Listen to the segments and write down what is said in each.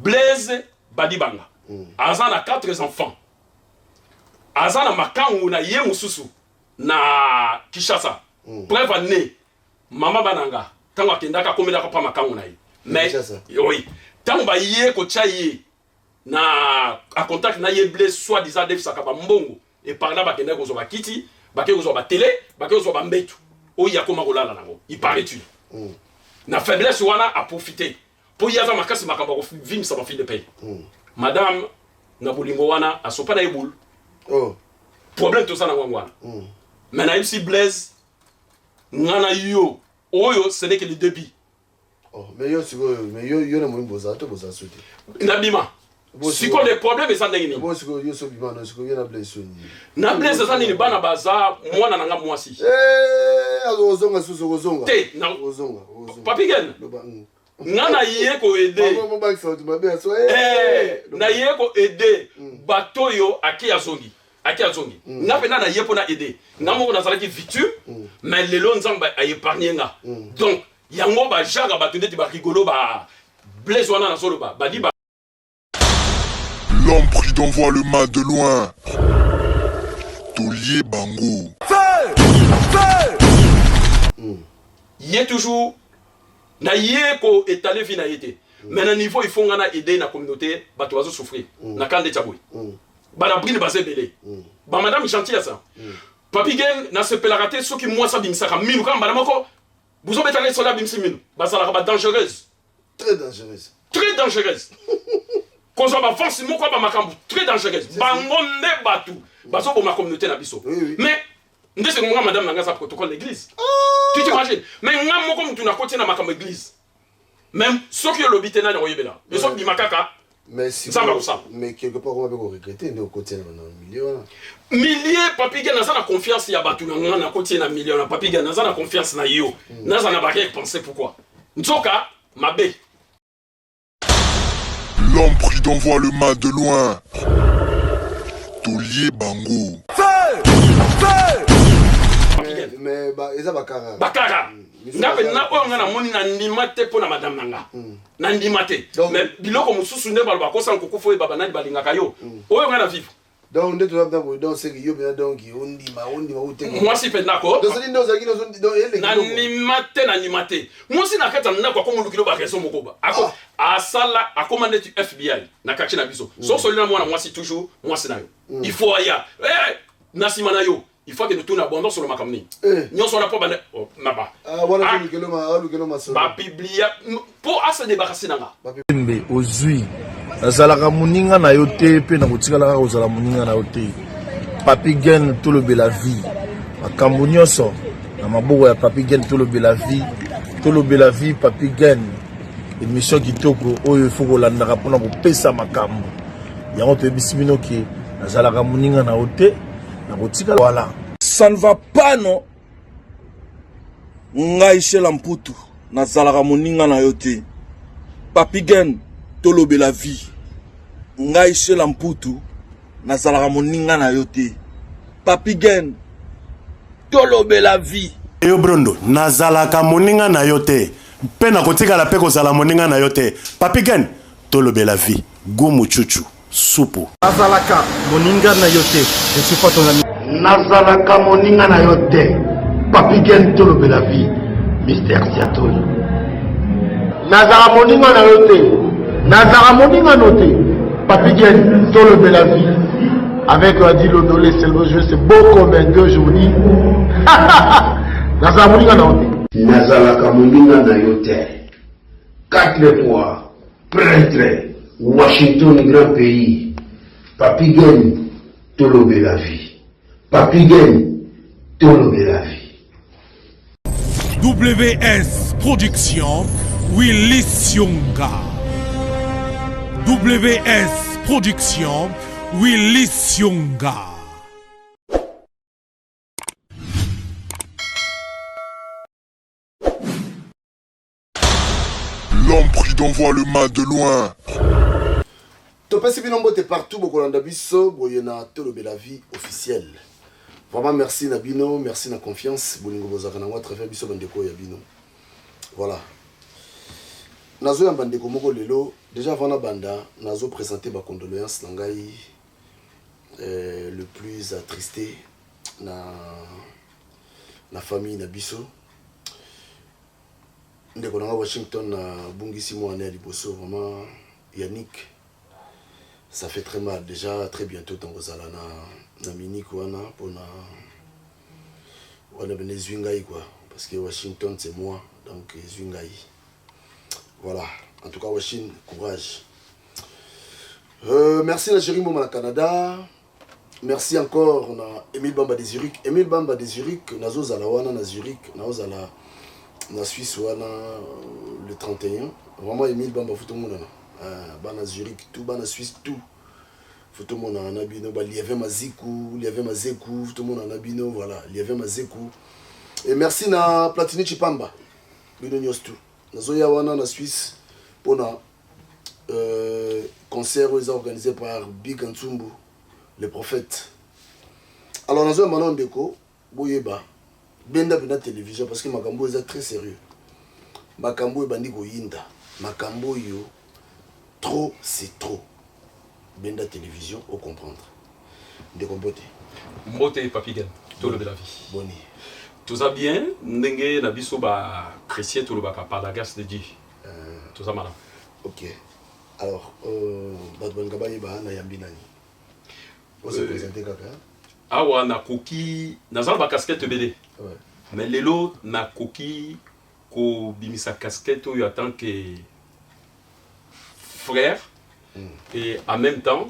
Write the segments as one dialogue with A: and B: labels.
A: Blaise Badibanga aza na 4 enfants, aza na makangu na ye mosusu na Kinshasa. Preuve ane mama bananga ntango akendaka akomelaka mpa makangu na ye, mais oui, ntango baye kotya ye na a contact na ye, Blaise soit disant adefisaka bambongo eparla, bakendaki kozwa bakiti, bakei kozwa batele, bakei kozwa bambetu oyo akoma kolala nango. Il paraît-il na faiblesse wana aprofite mpo ye aza makasi, makambo ya kovimisa bafille de paye. Madame na bolingo wana asopa na ye boule.
B: Oh.
A: Problème toza nango yango wana. Mais nayebisi Blaise, nga na yo oyo, ce n'est que le début.
B: Oh, mais yo sikoyo, mais yo, yo na moyimbo bozala to bozala so te?
A: Nabima. Sikoyo le problème eza ndenge nini?
B: Bon, sikoyo yo so bima no, sikoyo yo na Blaise so nini?
A: Na Blaise eza nini? Bana baza, mwana na nga mwasi.
B: Eh, ozonga susu, ozonga.
A: Te.
B: Ozonga.
A: Papi Gen, nga na ye koaider, na ye koaider bato oyo ake azongi, ake azongi. Nga mpenza na ye mpo na aider nga moko, nazalaki victime, mais lelo Nzambe aépargne nga. Donc yango bajaka bato ndeti barigolo ba Blaise wana nazoloba badi ba.
C: L'homme prudent voit le mal de loin. Taulier Bango.
A: Ye toujours na ye koétaler vie na ye te, mais na niveau il faut nga na aider na communauté, bato bazosouffrir na ka ndeti ya boye. Bana brine baza ebele, bamadame gentille asa. Papi Gen, nasepelaka te soki mwasi abimisaka minu kaka mbala moko. Bozobetaka esolo, abimisi minu, bazalaka badangereuse.
B: Très dangereuse.
A: Très dangereuse, kozwa baforce moko ya bamakambo très dangereuse. Bango nde bato bazoboma communauté na biso. Mais nde sengo nga madame na nga aza protocole l'église, tu t'imagines? Mais nga moko mutu nakoti na makambo église, même soki olobi te, nani akoyebela? Ezobima kaka. Nzambe akosala.
B: Mais quelque part koma mpe koregretter nde okotia na milieu wana.
A: Milieu, Papi Gen, naza na confiance ya bato na nga, nakotie na milieu na Papi Gen, naza na confiance na yo, naza na barécompense. Pourquoi nzoka mabe?
C: L'homme prudent voit le mal de loin. Taulier Bango.
B: Mais eza bakara.
A: Bakara. Nga mpe na oyo nga namoni, nandima te mpo na madame na nga, nandima te. Mais biloko mosusu nde baloba kosala nkuku, fo oyeba banani balingaka yo. Oyo nga na vivre.
B: Donc nde toza mpenza boye, donc seki yo mpenza, donc ondima, ondima uteke.
A: Mwasi mpenza ko.
B: Donc soki nde ozalaki donc eleki.
A: Nandima te, nandima te. Mwasi na kati ya ndako akomolukilo baraison moko ba ako asala, akoma ndeti FBI na quartier na biso. So osoli na mwana mwasi, toujours mwasi na yo, il faut aya na nsima na yo, il faut akende tuna bondo solo makambo nini nyonso wana mpo bande na ba bapiblia mpo asa débarrasse na nga.
D: Mbe ozwi, nazalaka moninga na yo te mpe nakotikala kaka kozala moninga na yo te. Papi Gen, tolobela vie, makambo nyonso na maboko ya Papi Gen. Tolobela vie, tolobela vie. Papi Gen, émission kitoko oyo ifo kolandaka mpona kopesa makambo yango. Toyebisi bino ke nazalaka moninga na yo te, nakotikala, voilà.
E: Ça ne va pas, non. Ngai Shela Mputu, nazalaka moninga na yo te. Papi Gen, tolobela vie. Ngai Shela Mputu, nazalaka moninga na yo te. Papi Gen, tolobela vie.
F: Yo Brondo, nazalaka moninga na yo te mpe nakotikala mpe kozala moninga na yo te. Papi Gen, tolobela vie, gumu chuchu supu.
G: Nazalaka moninga na yo te, je suis pas ton ami.
H: Nazalaka moninga na yo te. Papi Gen, tolobela vie, Mister Siatoli. Nazala moninga na yo te, nazala moninga no te. Papi Gen, tolobela vie avec Adi Londole Selvo, je c'est beau comme un deux, je vous dis, nazala moninga na yo te.
I: Nazalaka moninga na yo te, quatre fois prêtre Washington grand pays. Papi Gen, tolobela vie. Papi Gen, tolobela vie.
J: WS Production, Willis Yonga. WS Production, Willis Yonga.
C: L'homme prudent voit le mal de loin.
B: Topesi bino mbote partout bokolanda biso boye na Tolobela vie officielle. Vraiment merci na bino, merci na confiance bolingo bozalaka nango à travers biso bandeko ya bino. Voilà, nazoyamba ndeko moko lelo. Déjà avant nabanda, nazo présenter ba condoléances na ngai le plus attristé na famille na biso. Ndeko na nga Washington abungisi mwana ya liboso, vraiment Yannick, ça fait très mal. Déjà très bientôt tokozala na Munich wana mpona wana bene ezwi ngai quoi, parce que Washington, c'est moi, donc ezwi ngai. Voilà, en tout cas Washington, courage. Merci na Jerry Mboma na Canada. Merci encore na Emile Bamba de Zurich. Emile Bamba de Zurich, nazozala wana na Zurich, nazozala na Suisse wana le 31. Vraiment Emile Bamba, faut tomonana. Bana Zurich tout, bana Suisse tout, faut tomonana na bino. Ba Lieve Maziku, Lieve Mazeku, faut tomonana na bino. Voilà, Lieve Mazeku. Et merci na Platini Chipamba, bino nyonso tout. Nazoya wana na Suisse mpona concert oyo eza organisé par Big Ntsumbu, le prophète. Alors nazoyamba nao ndeko, boyeba benda mpena télévision parce que makambo oyo eza très sérieux. Makambo oyo ebandi koyinda, makambo oyo trop c'est trop. Benda télévision, ocomprendre. Ndeko, mbote.
A: Mbote Papi Gen, tolobela vie.
B: Boni?
A: Toza bien, ndenge na biso bachrétien tolobaka, par la grâce de Dieu toza malamu.
B: Ok, alors bato balinga bayeba nayambi nani, ose présente kaka.
A: Awa nakoki, naza na bacasquette ebele, mais lelo nakoki kobimisa casquette oyo en tant que frère et en même temps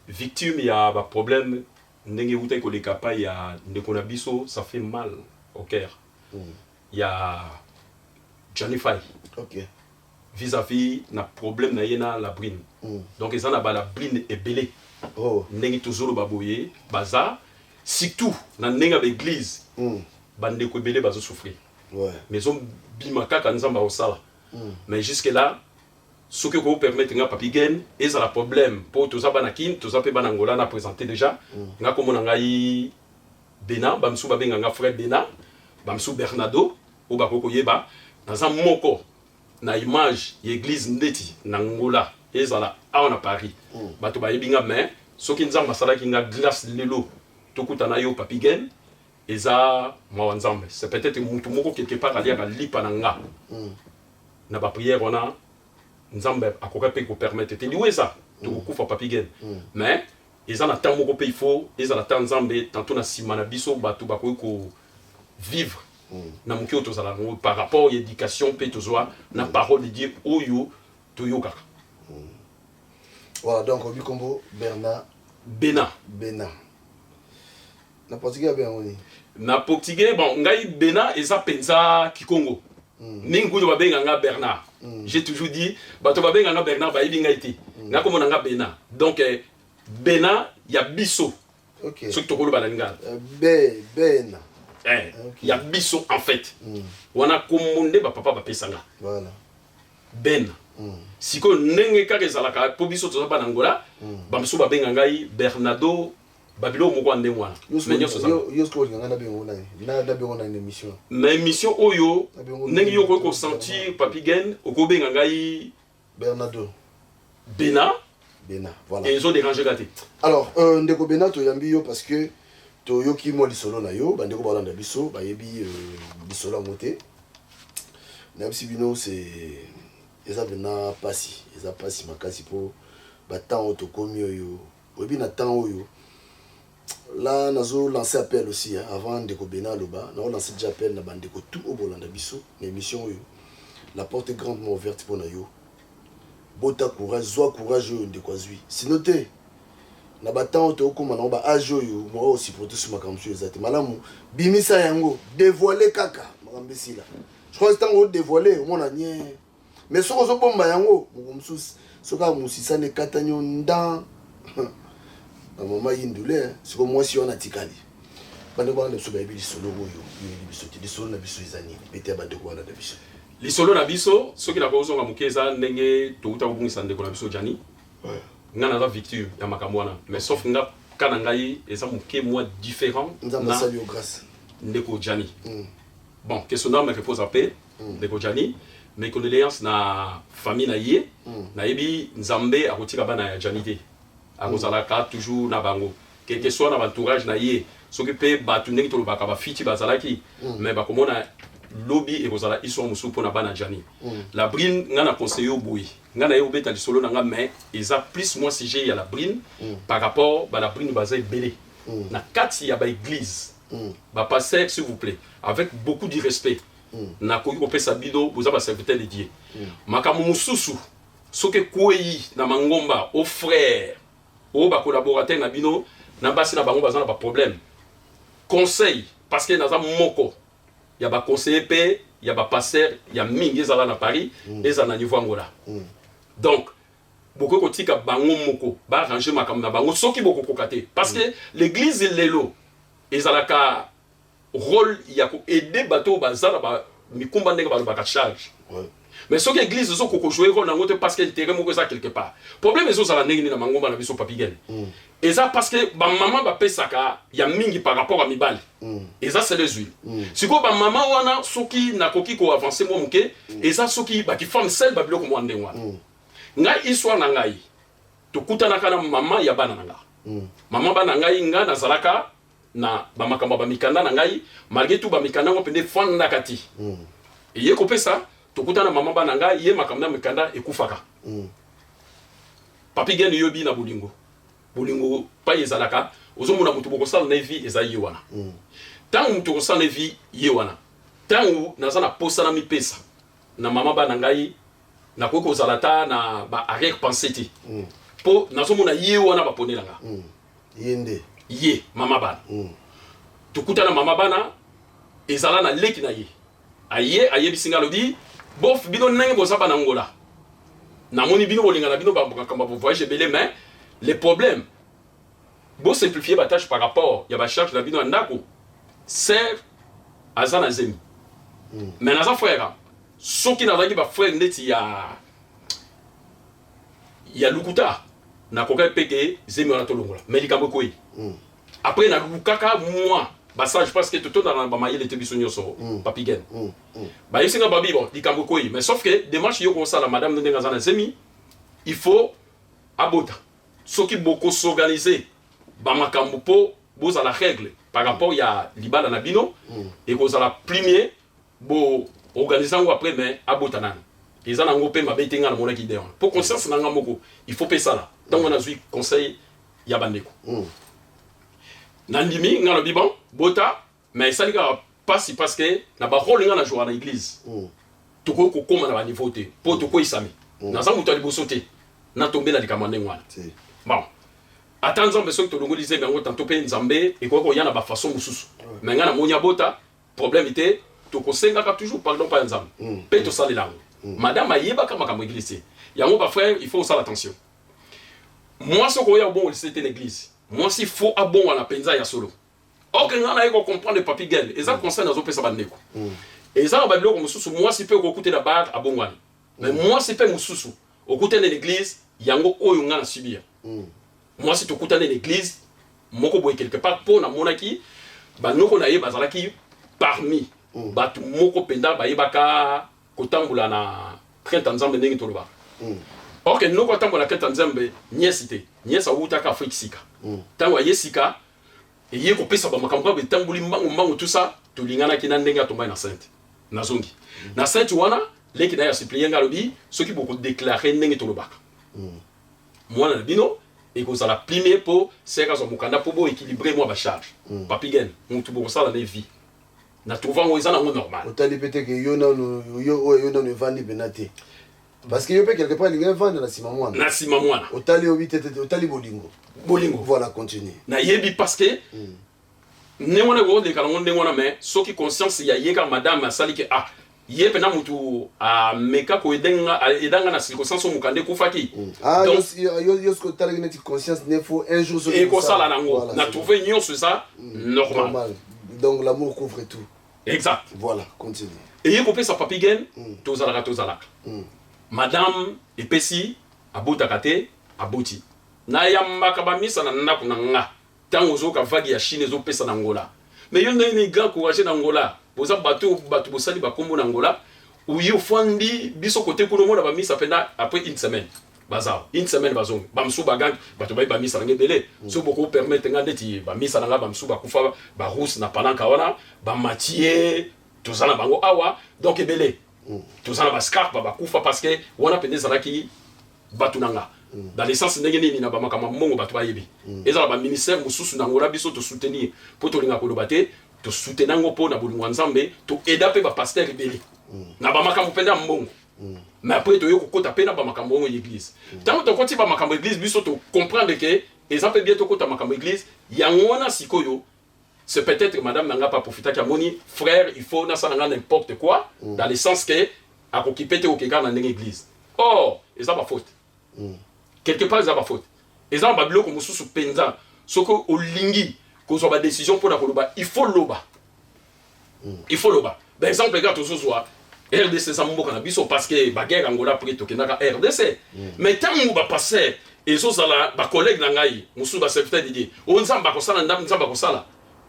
A: victime ya baproblème ndenge eutaki koleka pa ya ndeko na biso. Ça fait mal au cœur ya Johnny Fay vis-à-vis na problème na ye na Labrine. Donc eza na balabrine ebele. Ndenge tozoloba boye, baza surtout na ndenge ya baeglise, bandeko ebele bazosouffrir, mais ezobima kaka Nzambe akosala. Mais jusque là, soki okopermettre nga Papi Gen, ezala problème mpo toza bana Kine, toza mpe bana Ngola. Na présente déjà nga, komona ngai Bena, bamisusu babenga nga frère Bena, bamisusu Bernardo. Oyo bakoki koyeba, naza moko na image ya église ndeti na Ngola, ezala awa na Paris, bato bayebi nga. Mais soki Nzambe asalaki nga grâce lelo tokutana yo Papi Gen, eza mawa Nzambe. C'est peut-être mutu moko quelque part aliaka lipa na nga na baprière wana. Nzambe akoka mpe kopermettre te liwa eza, tokokufa Papi Gen, mais eza na temps moko mpe il faut ezala temps Nzambe. Tantôt na nsima na biso bato bakoki kovivre na moki oyo tozala yango par rapport ya éducation mpe tozwa na parole de Dieu oyo toyokaka.
B: Voilà, donc obi kombo Bernard.
A: Bena.
B: Bena na portugais abe yango nini?
A: Na portugais, bon, ngai Bena eza mpenza kikongo mingi. Kutu babenga nga Bernard. J'ai toujours dit, bato babenga nga Bernard bayebi ngai te. Nga komona nga Bena, donc Bena ya biso. Soki tokoloba na lingala.
B: Be Bena.
A: Ya biso en fait. Wana kombo nde bapapa bapesa nga. Ben sikoyo ndenge kaka ezalaka mpo biso toza bana Ngola, bamisusu babenga ngai Bernardo, babiloko moko ya ndenge wana, mais nyonso eza
B: Yo sikoyo olinga ngai nabengo nani? Nabengo nani na émission?
A: Na émission oyo,
B: Nabengo
A: ndenge yo okoki kosentir Papi Gen, okobenga ngai
B: Bernardo.
A: Bena.
B: Bena, voilà.
A: Ezodérange ka te.
B: Alors ndeko Bena, toyambi yo parce que toyoki mwa lisolo na yo. Bandeko balanda biso bayebi lisolo yango te. Nayebisi bino, c'est eza mpena pasi, eza pasi makasi mpo batemps oyo tokomi oyo, oyebi na temps oyo là, nazo lancer appel aussi, hein, avant ndeko Bena aloba, nazo lancer déjà appel na bandeko tout oyo bolanda biso na émission oyo. La porte est grandement ouverte mpo na yo. Bota courage, zwa courage oyo ndeko azwi. Sino te, na batemps oyo tokóma nango, baage oyo moka osupporte so makambo mosusu eza te malamu. Bimisa yango, dévoile kaka, makambo esila. Je crois ntango odévoile, omona nye. Mais soki ozobomba yango, moko mosusu soki mosisani ekatani yo ndan na mama yindule. Sikoyo mwasi wana atikali. Bandeko wana na biso bayebi lisolo oyo yoyebi biso te. Lisolo na biso eza nini? Pete ya bandeko wana na biso.
A: Lisolo na biso, soki nakozonga moke, eza ndenge touta kobungisa ndeko na biso Jani. Nga naza victime ya makambo wana, mais sauf nga ka na ngai eza moke mwa différent.
B: Nzambe
A: na
B: asali yo grâce.
A: Ndeko Jani, bon, que son âme repose en paix. Ndeko Jani. Mes condoléances na famille na ye. Nayebi Nzambe akotika bana ya Gianni te, akozalaka toujours na bango, quelque soit na baentourage na ye. Soki mpe bato, ndenge tolobaka, bafiti bazalaki, mais bakomona lobi ekozala histoire mosusu mpona bana Gianni. La Brine, nga na conseiller yo boye, nga na ye obeta lisolo na nga, mais eza plus moi sujet ya La Brine par rapport ba La Brine baza ebele na kati ya baéglise. Bapasteur, s'il vous plaît, avec beaucoup de respect, nakoki kopesa bino, boza baserviteur de Dieu. Makambo mosusu soki ekwei na mangomba, o frère oyo bacollaborateur na bino na basi na bango baza na baproblème, conseil, parce que naza moko ya baconseiller mpe ya bapasteur ya mingi, ezala na Paris, ezala na niveau Angola. Donc bokoki kotika bango moko baarrange makambo na bango soki bokokoka te, parce que l'église lelo ezalaka rôle ya koaider bato oyo baza na mikumba, ndenge balobaka charge. Mais soki église ezokoka kojouer rôle nango te, parce que intérêt moko eza quelque part, problème ezozala ndenge nini na mangomba na biso, Papi Gene? Eza parce que bamama bapesaka ya mingi par rapport à mibali. Eza sele ezwili sikoyo bamama wana. Soki nakoki koavance mwa moke, eza soki bakifemme seule, babiloko mwa ndenge wana. Ngai, histoire na ngai, tokutanaka na mama ya bana na nga. Mama bana ngai, nga nazalaka na bamakambo ya bamikanda na ngai. Malgré tout, bamikanda yango mpenza efandaka ti eye kopesa. Tokutana mama bana ngai, ye makambo na mikanda ekufaka. Papi Gene, yobi na bolingo, bolingo pai ezalaka, ozomona moto bokosala na vie eza ye wana. Ntango moto okosala na vie ye wana, ntango naza na posa na mipesa na mama bana ngai, nakoki kozala ta na ba arrière pensée te, mpo nazomona ye wana baponela nga.
B: Ye nde.
A: Ye mama bana. Tokutana mama bana, ezala na leki na ye. Aye, ayebisi nga, alobi: "Bof, bino ndenge boza bana Ngola, namoni bino bolingana, bino makambo ya voyage ebele, mais le problème, bosimplifie batâche par rapport ya bacharge na bino ya ndako. Sœur aza na zemi, mais naza frère. Soki nazalaki bafrère ndeti ya lukuta, nakokaki mpe ke zemi wana tolongola, mais likambo ekoyi." Après nalukaka mwa basage, parce que totondana na bamayele te biso nyonso. Papi Gen, bayebisi nga babi: "Bon, likambo ekoyi, mais sauf que démarche yo kosala, madame ndenge aza na zemi, il faut abota. Soki bokos'organiser bamakambo mpo bozala règle par rapport ya libala na bino, ekozala premier boorganize yango après, mais abota nani." Eza nango mpe mabe te. Nga namonaki idée wana mpo conscience na nga moko, il faut mpe esala. Ntango nazwi conseil ya bandeko, nandimi. Nga lobi: "Bon, bota." Mais esali kaka pasi, parce que na barôle nga na jouaka na église, tokoki kokóma na baniveau te mpo tokweyisami. Naza moto ya liboso te natombela likambo ya ndenge wana. Bon, ata Nzambe, soki tolongoli zemi yango tanto, mpe Nzambe ekoki koya na bafaçon mosusu. Mais ngai namoni abota, problème te. Tokosengaka toujours pardon mpa ya Nzambe mpe tosalela yango. Madame ayebaka makambo église te. Yango bafrère, il faut osala attention. Mwasi okoya obongolisa te na église, mwasi faut abongwana mpenza ya solo. Ok, ngai naye kocomprendre, Papi Gel, eza conseil nazopesa bandeko. Eza na babiloko mosusu, mwasi mpe okokutela bar, abongwani. Mais mwasi mpe mosusu okutani na église, yango oyo ngai na subir. Mwasi tokutani na église moko boye quelque part, mpo namonaki banoko na ye bazalaki parmi bato moko mpenza bayebaka kotambola na crainte ya Nzambe, ndenge tolobaka. Ok, noko atambola na crainte ya Nzambe, nièce te. Nièce awutaka Afrique sika. Ntango aye sika, eye kopesa bamakambo kaka etamboli mbangu mbangu, tout ça. Tolinganaki na ndenge atombaki na sainte. Nazongi na sainte wana, leki na ye asupplier nga, alobi: "Soki bokodéclarer, ndenge tolobaka, mwana na bino ekozala premier mpo sœur azwa mokanda mpo boéquilibre mwa bacharge." Papi Gen, mutu bokosala na vie, na trouve yango eza nango normal.
B: Otali mpe te ke yo nanu, yo oyo, yo nanu evandi mpena te, parce que yo mpe quelque part elingi evanda na nsima mwana.
A: Na nsima mwana.
B: Otali obi te te, otali bolingo.
A: Bolingo.
B: Voilà, continue.
A: Nayebi, parce que ndenge wana ekoleka nango ndenge wana. Mais soki conscience ya ye kaka, madame asali ke ah, ye mpena mutu ameka koaider nga na circonstance oyo mokanda ekufaki.
B: Ah.
A: Donc,
B: yo soki otalaki neti conscience ne faut un jour soki
A: ekosala nango.
B: Voilà,
A: na
B: c'est
A: trouve nyonso eza normal.
B: Normal. Donc l'amour couvre tout.
A: Exact.
B: Voilà, continue.
A: Eye kopesa, Papi Gen, tozalaka, tozalaka. Madame epesi, abotaka te, aboti. Nayambaka bamisa na ndako na nga. Ntango ozoyoka vague ya Chine ezopesa na Ngola, mais yo ndenge nini grand courage na Ngola, boza bato, bato bosali bakombo na Ngola. Oye ofandi biso kote kuna, omona bamisa mpena après une semaine baza, une semaine bazongi. Bamosusu bagangi, bato bayi bamisa nanga ebele. So boko permettre nga, ndeti bamisa na nga, bamosusu bakufa, barusse na palanka wana, bamatie toza na bango awa. Donc ebele toza na bascarpe bakufa, parce que wana mpenza ezalaki bato na nga dans le sens ndenge nini na bamakambo ya mbongo. Bato bayebi, ezala baministère mosusu na ngola, biso tosoutenir mpo tolinga koloba te, tosoutenir yango mpo na bolingo ya Nzambe. Toaider mpe bapasteur ebele na bamakambo mpenza ya mbongo. Mais après toye kokota mpe na bamakambo yango ya église. Ntango tokoti bamakambo église, biso tocomprendre ke eza mpe bien tokota makambo église yango wana. Sikoyo c'est peut-être madame nanga pa profitaki, amoni frère, il faut nasala nga n'importe quoi, dans le sens ke akoki mpe te kokeka na ndenge église. Or eza bafaute quelque part, eza bafaute, eza na babiloko mosusu mpenza. Soki olingi kozwa badécision mpona koloba, il faut loba, il faut loba. Par exemple, kaka tozozwa RDC, eza mboka na biso, parce que baguerre Angola, après tokendaka RDC. Mais ntango bapasteur ezozala, bacollègue na ngai mosusu, baserviteur de Dieu, oyo Nzambe akosala, Nzambe akosala,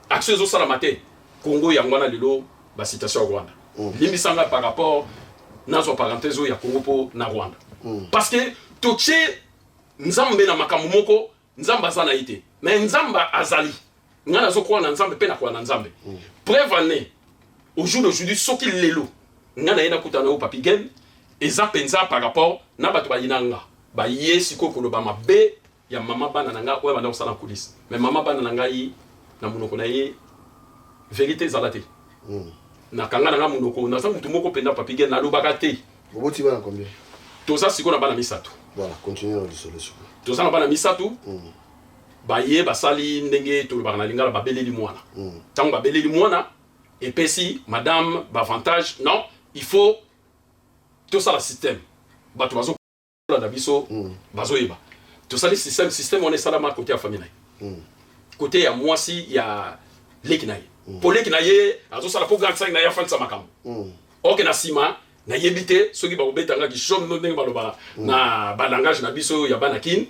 A: action ezosalama te. Congo yango wana lelo basituation ya Rwanda. Limbisanga par rapport nazwa parenthèse oyo ya Congo mpo na Rwanda, parce que totie Nzambe na makambo moko Nzambe aza na ye te. Mais Nzambe azali, ngai nazokoka na Nzambe mpe nakoka na Nzambe. Preuve ane au jour d'aujourd'hui, soki lelo ngai naye nakutana oyo Papi Gen, eza mpenza par rapport na bato bayina nga, baye sikoyo koloba mabe ya mama bana na ngai oyo banda kosala na coulisse. Mais mama bana na ngai, na monoko na ye vérité ezala te. Nakanga na nga monoko, naza motu moko mpenza, Papi Gen, nalobaka te.
B: Oboti bana combien?
A: Toza sikoyo na bana misato.
B: Voilà, continue na lisolo sikoyo.
A: Toza na bana misato. Baye basali ndenge tolobaka na lingala, babeleli mwana. Ntango babeleli mwana, epesi madame baavantage. Non, il faut tosala système. Bato bazolanda biso bazoyeba, tosali système. Système wana esalama côté ya famille na ye, côté ya mwasi ya leki na ye, mpo leki na ye azosala mpo grande sœur na ye afandisa makambo. Oke na nsima, nayebi te soki bakobetanga kishono ndenge balobaka na balangage na biso ya bana Kine.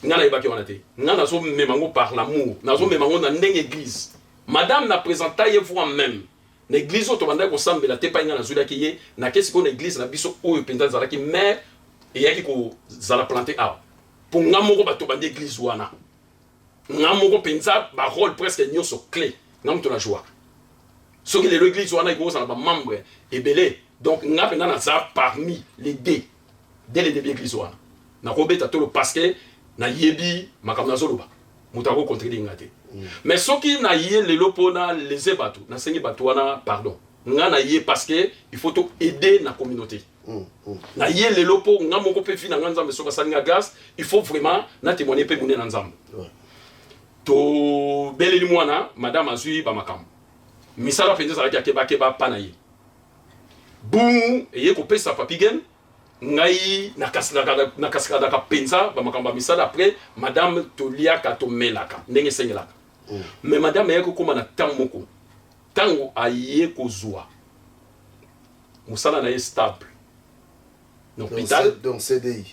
A: Nga nayebaki wana te. Nga nazomema yango par l'amour, nazomema yango na ndenge église. Madame na présenta ye voi même na église oyo tobandaki kosambela te. Epai nga nazwilaki ye, nake sikoyo na église na biso oyo mpenza ezalaki mare eyaki kozala plante awa, mpo nga moko bato bandi église wana, nga moko mpenza barôle presque nyonso clé nga moto na jouaka. Soki lelo église wana ekozala bamembre ebele, donc nga mpenza naza parmi les deux dès le début. Église wana nakobeta tolo parce que nayebi makambo nazoloba, moto akocontredire nga te. Mais soki naye lelo mpona lese bato, nasengi bato wana pardon. Nga naye parce que il faut to aider na communauté. Naye lelo mpo nga moko mpe vie na nga, Nzambe soki asali nga grâce, il faut vraiment na témoigner mpe monene na Nzambe. Tobeleli mwana, madame azwi bamakambo, misala mpenza ezalaki akebakeba mpa na ye. Bu eye kopesa Papi Gen, ngai nakasikadaka mpenza bamakambo ya misala. Après madame, toliaka, tomelaka ndenge esengelaka. Mais madame ayaki kokóma na ntango moko, ntango aye kozwa mosala na ye stable na hôpital.
B: Donc CDI.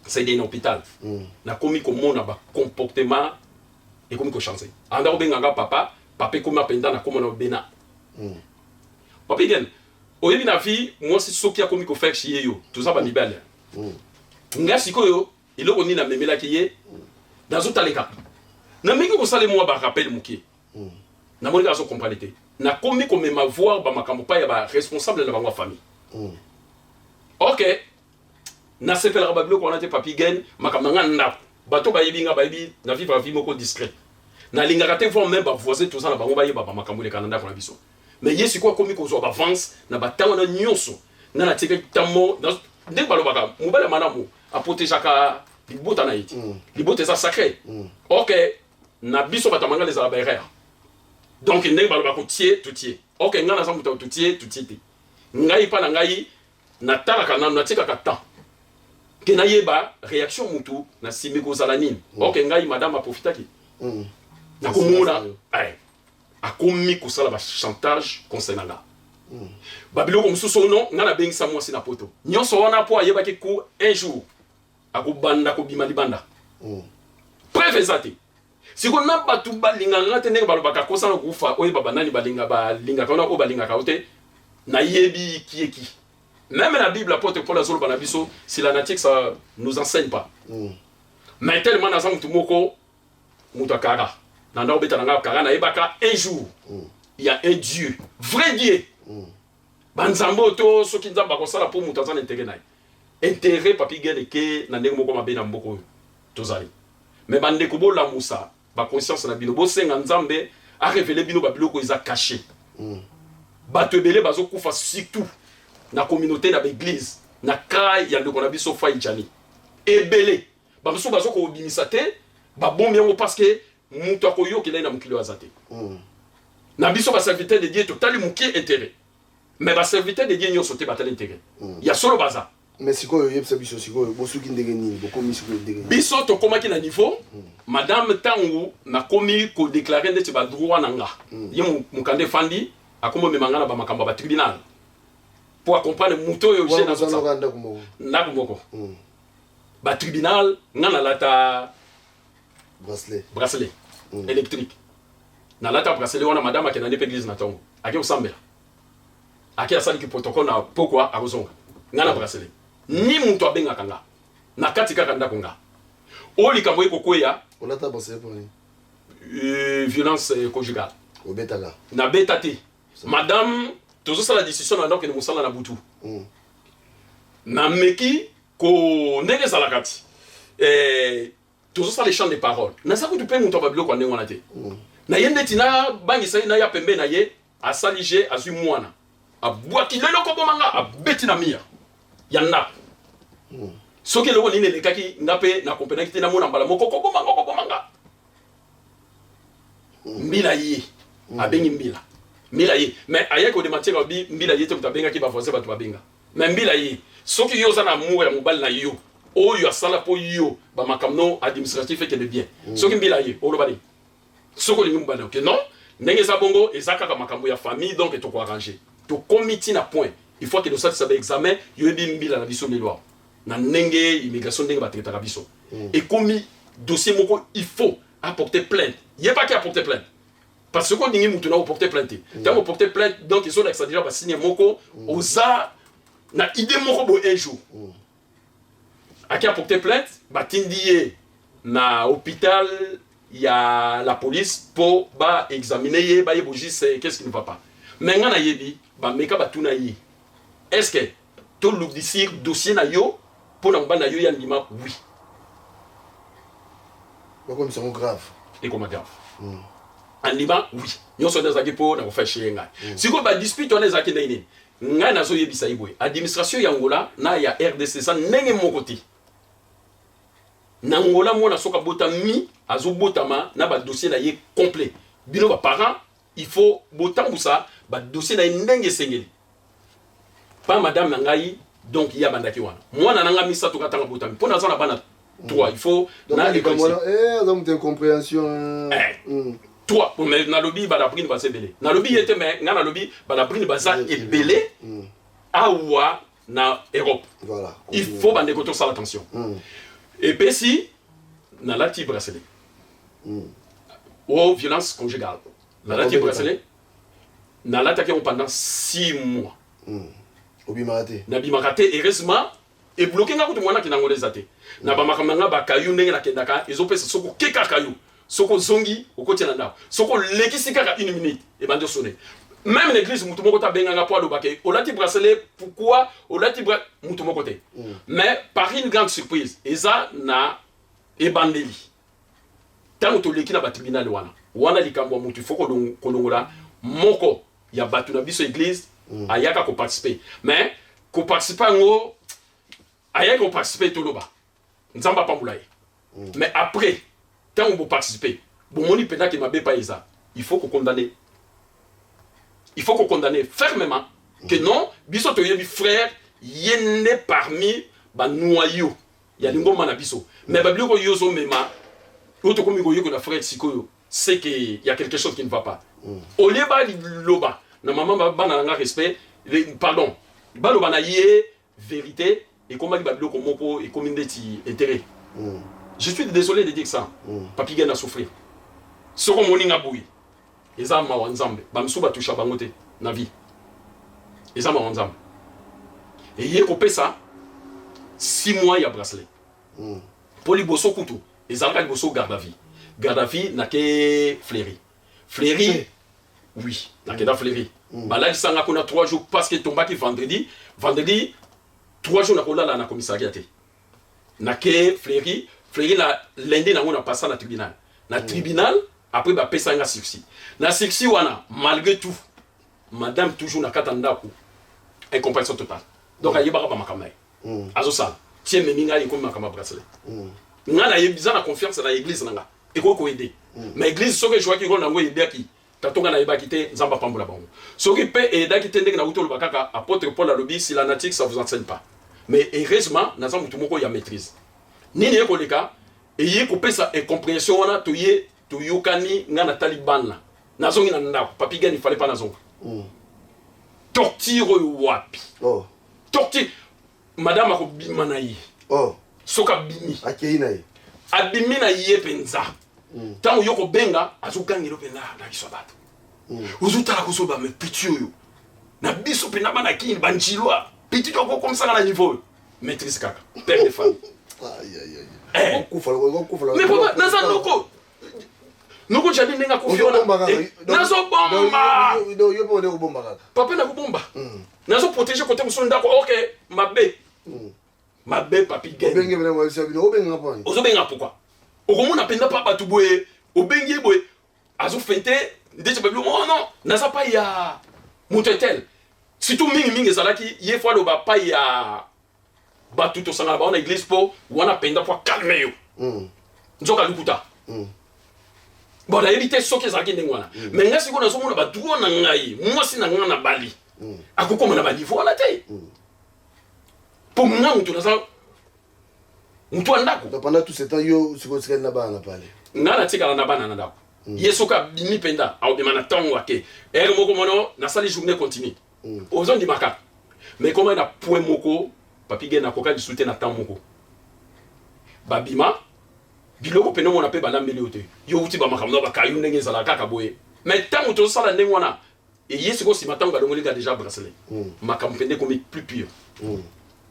A: CDI na hôpital. Nakomi komona bacomportement ekomi kochange. Anda kobenganga papa, papa ekomi mpenza nakomona obena Papi Gen. Oyebi, na vie, mwasi soki akomi kofaire chier yo, toza bamibale. Nga sikoyo eloko nini namemelaki ye, nazotaleka, nameki kosala mwa barappel moke, namoni kaka azocomprendre te. Nakomi komema voir bamakambo pa ya baresponsable na bango ya famille. Ok, nasepelaka babiloko wana te, Papi Gen. Makambo na nga ndako, bato bayebi nga, bayebi na vivre vie moko discret. Nalingaka te voir même bavoisin toza na bango bayeba bamakambo eleka na ndako na biso. Mais ye sikoyo akomi kozwa bavance na batango wana nyonso. Nga natikaki ntango ndenge balobaka, mobali ya malamu aprotégeaka libota na ye te. Libota eza sacré. Ok, na biso bato ya mangala ezala baerreur. Donc ndenge balobaka, totie totie. Ok, ngai naza moto ya totie totie te. Ngai mpa na ngai natalaka nanu, natikaka temps ke nayeba réaction mutu na nsima ekozala nini. Ok, ngai madame aprofitaki, nakomona akomi kosala bachantage concernant nga, babiloko mosusu ono ngai nabengisa mwasi na poto nyonso wana mpo ayebaki ku un jour akobanda kobima libanda. Preuve eza te. Sikoyo na bato balingaka nga te, ndenge balobaka kosala kufa, oyeba banani balinga, balingaka wana, oyo balingaka yo te. Nayebi kieki. Même na Bible, apôtre Paul azoloba na biso, si la nature, ça nous enseigne pas. Mais tellement naza mutu moko, mutu akara na ndako obeta na nga kara, nayebaka un jour il y a un Dieu, vrai Dieu. Banzambe oyo to soki Nzambe akosala mpo moto aza na intérêt na ye, intérêt Papi Gen eke na ndenge moko mabe na mboka oyo tozali. Mais bandeko, bolamusa baconscience na bino, bosenga Nzambe arévéler bino babiloko eza caché. Bato ebele bazokufa, surtout na communauté, na baéglise, na kai ya ndeko na biso Fai Jani. Ebele bamosusu bazokobimisa te, babombi yango parce que moto akoyokela ye na mokili oyo aza te. Na biso baserviteur de Dieu totali moke intérêt, mais baserviteur de Dieu nyonso te batali intérêt ya solo baza.
B: Mais sikoyo, oyebisa biso sikoyo, bosuki ndenge nini? Bokomi sikoyo ndenge nini?
A: Biso tokomaki na niveau, madame, ntango nakomi kodéclarer ndeti badroit na nga, ye mokanda efandi, akomi omema nga na bamakambo ya batribunal mpo acomprendre moto oyo
B: Wana
A: jeune
B: bozalaka
A: azosala.
B: Ndako moko?
A: Ndako moko. Batribunal, nga nalata
B: bracelet.
A: Bracelet électrique. Nalata bracelet wana, madame akenda nde mpe église na ntongo, ake kosambela, ake asaliki protocole, na pokwa akozonga. Nga na bracelet, ni moto abengaka nga na kati kaka ndako nga oyo likambo ekokweya.
B: Olata bracelet mpo nini?
A: Violence conjugale.
B: Obetaka?
A: Nabeta te, madame. Tozosala décision na ndako, kende mosala na butu. Nameki ko ndenge ezalaka ti tozosala échange de parole, naza kutu mpe moto ya babiloko ya ndenge wana te. Na ye ndeti nabangisa ye, naya pembe na ye, asali je, azwi mwana, abwaki lelo koboma nga, abeti na mur ya ndako. Soki eloko nini elekaki nga mpe nakomprenaki te. Namona mbala moko koboma nga, koboma nga. Mbila ye abengi mbila, mbila ye, mais ayaki kodémentir, abi mbila ye te moto abengaki, bavoisin bato babenga. Mais mbila ye, soki yo oza na amour ya mobali na yo oyo asala mpo yo bamakambo no administratif ekende bien, soki mbila ye, oloba nini? Soki olingi mobali na yo ke non, ndenge eza bongo, eza kaka makambo ya famille, donc tokoarranger. Tokomi ntina point il faut akende osalisa baexamen. Yoyebi mbila na biso lelo awa na ndenge immigration, ndenge batraitaka biso, ekomi dossier moko, il faut apporter plainte. Yebaki apporter plainte, parce que olingi mutu na oporter plainte te. Ntango oporter plainte, donc ezolakisa déjà basigne moko, oza na idée moko boye. Un jour aki apporter plainte, batindi ye na hôpital ya la police mpo baexaminer ye, bayeba juste qu'est-ce qui ne va pas. Mais nga nayebi, bameka batuna ye: est ce que toludisir dossier na yo mpo na mobali na yo ya ndima? Oui.
B: Bakomisa yango grave.
A: Ekoma grave. Andima oui, nyonso wana ezalaki mpo na kofacher ngai. Sikoyo badispute wana ezalaki ndenge nini? Ngai nazoyebisa ye boye: administration ya Angola na ya RDC eza ndenge moko te. Na Angola, mwana soki abotami, azobotama na badossier na ye complet. Bino baparent, il faut botambusa badossier na ye ndenge esengeli. Pa madame na ngai, donc ye abandaki wana mwana na ngai misato kaka ntango abotami, mpo naza na bana 3, il faut
B: na likambo wana aza moto incompréhension.
A: 3, mais nalobi balabrine baza ebele. Nalobi ye te, mais ngai nalobi balabrine baza ebele awa na Europe.
B: Voilà.
A: Il faut bandeko tosala attention. Epesi nalati bracelet o violence conjugale, nalati bracelet, nalataki yango pendant 6 mois.
B: Obimaka te?
A: Nabimaka te. Heureusement, ebloquer nga kutu mwana akenda ngo eza te na bamakambo na nga bakayu. Ndenge nakendaka ezopesa, soki oke kaka yo, soki ozongi, okotia na ndako, soki olekisi kaka une minute, ebandi osonner. Même na église, mutu moko te abenganga mpo alobaka: olati bracelet, pourquoi olati bra? Mutu moko te. Mais par une grande surprise, eza na ebandeli, ntango toleki na batribunal wana, wana likambo ya mutu, il faut kolongola moko ya bato na biso église. Ayaka koparticiper, mais koparticiper yango, ayaki koparticiper, toloba Nzambe apambola ye. Mais après, ntango boparticiper, bomoni mpenza ke mabe pa eza, il faut kokondamner, il faut kokondamner fermement que non, biso toyebi frère ye nde parmi banoyau ya lingomba na biso, mais babiloko yo ozomema oyo, tokomi koyekola frère sikoyo, c'est que y a quelque chose qui ne va pas. Au lieu baloba na mama bana na nga respect, pardon, baloba na ye vérité, ekomaki babiloko moko, ekomi ndeti intérêt. Je suis désolé de dire ça. Papi Gen a souffrir. Soki omoni nga boye, eza mawa Nzambe. Bamisusu batusha bango te na vie, eza mawa Nzambe. Eye kopesa 6 mois ya bracelet. Mpo liboso kutu ezalaka liboso garde à vie. Garde à vie, nake Fleury. Fleury, oui, nakenda Fleury. Balalisanga kuna 3 jours parce que tombaki vendredi. Vendredi, 3 jours nakolala na commissariat te. Nake Fleury. Fleury na lundi nango na pasa na tribunal. Na tribunal, après bapesa nga sursis. Na sursis wana, malgré tout, madame toujours na kati ya ndako, incompréhension totale. Donc ayebaka bamakambo na ye azosala ti ememi ngai, ekomi makambo ya bracelet. Ngai nayebi, eza na confiance na église na nga, ekoki koaider. Mais église soki ezwaki rôle nango, eyebaki tato, ngai nayebaki te. Nzambe apambola bango. Soki mpe eyedaki te, ndenge nauti oloba kaka, apôtre Paul alobi: "Si la nature, ça vous enseigne pas." Mais heureusement naza motu moko ya maîtrise. Nini ekoleka, eye kopesa incompréhension wana, toye toyokani. Ngai natali bana, nazongi na ndako. Papi Gani, fallait pas nazonga. Torture oyo wapi?
B: Oh.
A: Torture, madame akobima na ye.
B: Oh.
A: Soki abimi,
B: akei na ye.
A: Abimi na ye mpenza. Ntango yo kobenga, azogangela mpenza na biso ya bato. Ozotala, kozoba me petit oyo na biso mpenza, bana kini banjilwa, petit oyo akokomisaka na niveau oyo, maîtrise kaka, père de famille.
B: Eh.
A: Mais papa, naza noko, noko jadi ndenge akufi wana, nazobomba.
B: Yo mpe onde kobomba kaka.
A: Papa, nakobomba, nazoprotéger kote mosusu ndako. Ok, mabe mabe, papi.
B: Obenge mena mwabisa bino, obenga mponi?
A: Ozobenga pourquoi? Okomona mpenza mpa bato boye, obengi ye boye, azofente ndeti babi. Oh non, naza pai ya moto etel. Surtout mingimingi ezalaki ye fo aloba pai ya bato tosangana bango na église, mpo wana mpenza mpo acalmer yo. Nzoka lukuta. Bon, nayebi te soki ezalaki ndenge wana, mais ngai sikoyo nazomona badroit na ngai. Mwasi na ngai na bali akokoma na baniveau wana te, mpo nga moto naza moto ya ndako.
B: Donc pendant tout ce temps, yo sikoyo otikali na bana na pale?
A: Ngai natikala na bana na ndako. Ye soki abimi mpenza, akobima na ntongo, ake heure moko mono, nasali journée continue, ozondima kaka. Mais koma na point moko, papi Ge, nakoka lisu te. Na temps moko babima biloko pene omona mpe balambeli yo te, yo wuti bamakambo na bakayu ndenge ezalaka kaka boye. Mais ntango tozosala ndenge wana, eye sikoyo nsima, ntango balongoli nga déjà bracelet, makambo mpenza ekomi plus pire,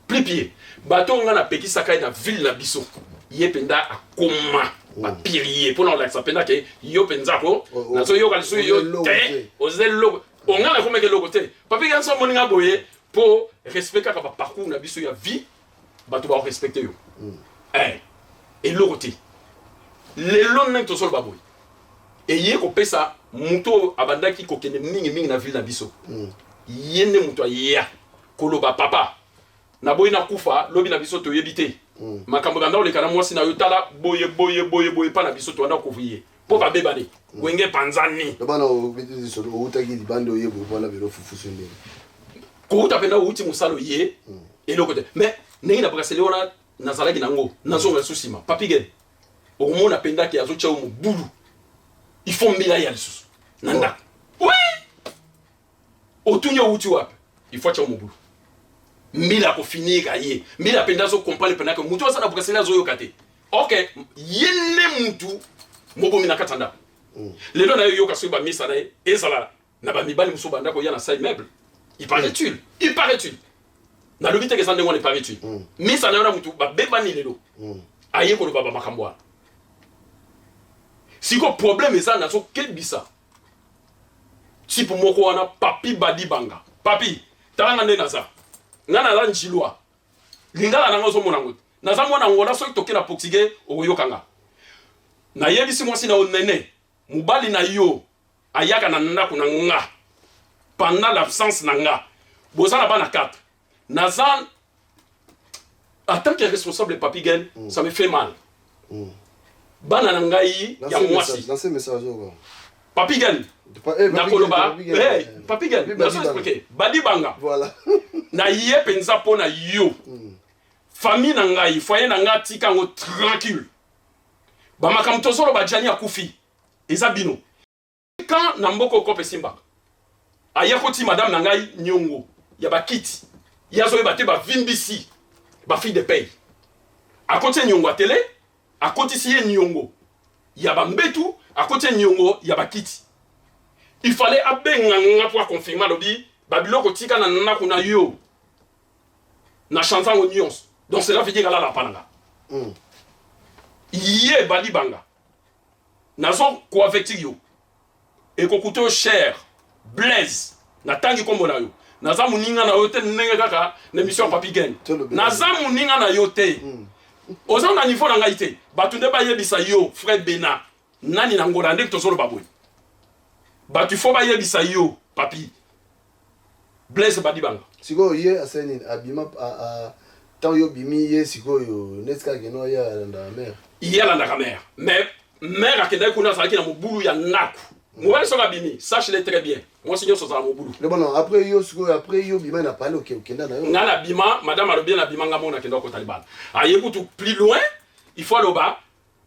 A: plus pire. Bato oyo nga napekisaka ye na ville na biso, ye mpenza akoma bapire ye mpona kolakisa mpenza ke yo mpenza ko nazoyoka lisusu yo te, oza eloko. Onga nakomaki eloko te. Papi Ganso, amoni nga boye mpo respect kaka baparcours na biso ya vie, bato barespecte yo. Eloko te. Lelo ndenge tozoloba boye, eye kopesa moto oyo abandaki kokende mingimingi na ville na biso, ye nde moto aya koloba: "Papa, naboyi nakufa lobi na biso, toyebi te makambo banda koleka na mwasi na yo. Tala boye boye boye boye, mpa na biso toanda kouvrier ye mpo babebani, wenge epanzani."
B: Bana outaki libanda, oye boye mpona belo fufu so ndenge?
A: Kouta mpenza, outi mosala, oye eloko te. Mais ndenge na bracelet wana nazalaki nango, nazonga lisusu nsima, papi Gen, okomona mpenza ke azotya yo mobulu. Il faut mbila ya lisusu na ndako. Oui, otuni outi wapi, il faut atya yo mobulu. Mbila akofinika ye, mbila mpenza azocomprendre mpenza ke mutu aza na bracelet azoyoka te. Ok, ye nde mutu mobomi na kati ya ndako. Lelo na yo yoka, soki bamisa na ye ezala na bamibali mosusu banda koya na sa immeuble, il paraît-il, il paraît-il, nalobi teke eza ndenge wana, il paraît-il, misa na yo na mutu babebani. Lelo aye koloba bamakambo wana. Siko problème eza, nazokebisa type moko wana, Papi Badibanga. Papi, talanga nde naza, nga naza njilwa, lingala nanga ozomona yango te. Naza mwana Ngola. Soki toke na portugais, okoyoka nga. Nayebisi mwasi na yo nene, mobali na yo ayaka na ndako na nga pendant l'absence na nga. Boza na bana 4. Naza en tant que responsable, papi Gen, ça me fait mal. Bana na ngai ya mwasi.
B: Lance message oyo.
A: Papi Gen, nakoloba, papi Gen, nazo expliquer Badibanga.
B: Voilà.
A: Na ye mpenza mpo na yo, famille na ngai, foyer na ngai, tika yango tranquille. Bamakambo tozoloba, Jani akufi, eza bino. Quand na mboka okope esimbaka, aya koti madame na ngai niongo ya bakiti, ye azoyeba te, bavimbisi bafille de paye. Akoti ye niongo ya tele, akotisi ye niongo ya bambetu, akoti ye niongo ya bakiti. Il fallait abenga nga mpo aconfirme. Alobi babiloko tika na ndako na yo. Na change yango nyonso. Donc cela veut dire alala pa na nga. Ye Badibanga, nazo koavertir yo, ekokuta yo cher. Blaise, natangi nkombo na yo, naza moninga na yo te. Ndenge kaka na émission ya Papi Gen, naza moninga na yo te. Oza na niveau na ngai te. Bato nde bayebisa yo, frère Bena nani na Ngola, ndenge tozoloba boye, bato ifo bayebisa yo, Papi Blaise Badibanga.
B: Sikoyo ye asali nini? Abima ntango yo obimi, ye sikoyo neti kaka keno ye alandaka mare.
A: Ye alandaka mare, mais mare akendaki kuna, azalaki na mobulu ya ndako. Mobali soki abimi, sache le très bien, mwasi nyonso azala mobulu.
B: Bon, après yo sikoyo, après yo bima na pale, okenda na yo.
A: Nga nabima, madame alobi nabima, nga moko nakenda kokota libala. Aye kutu plus loin, il faut aloba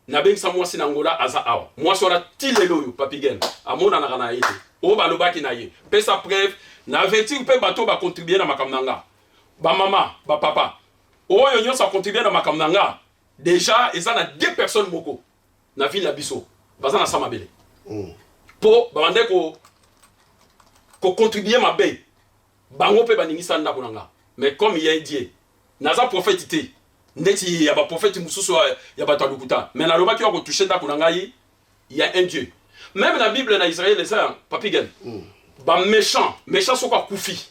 A: nabengisa mwasi na Ngola, aza awa. Mwasi wana ti lelo oyo, Papi Gen, amonanaka na ye te. Oyo balobaki na ye, pesa preuve. Na avertir mpe bato oyo bacontribue na makambo na nga, bamama, bapapa, oyo nyonso acontribue na makambo na nga. Déjà eza na deux personnes moko na ville na biso baza na sa mabele mpo babandaki kocontribue mabe. Bango mpe baningisa ndako na nga. Mais comme il y a un Dieu, naza prophète te ndeti ya baprophète mosusu ya bato ya lokuta, mais nalobaki oyo akotouche ndako na ngai, il y a un Dieu. Même na Bible na Israël eza, Papi Gen, baméchant, méchant soki akufi,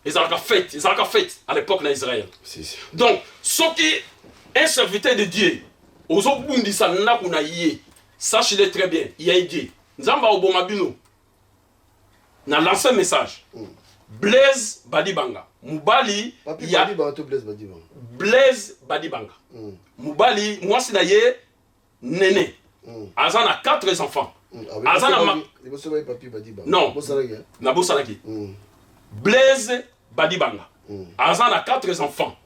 A: ezalaka fête, ezalaka fête à l'époque na Israël.
B: Si, si.
A: Donc soki un serviteur de Dieu ozobundisa ndako na ye, sache-le très bien, il y a un Dieu. Nzambe aoboma bino. Na lance message, Blaise Badibanga, mobali
B: Papi
A: ya
B: Badibanga to Blaise Badibanga?
A: Blaise Badibanga, mobali mwasi na ye Nene, aza na quatre enfants. Aza na
B: Liboso bai Papi Badibanga.
A: Non.
B: Bosalaki, eh?
A: Nabosalaki Blaise Badibanga, aza na quatre enfants,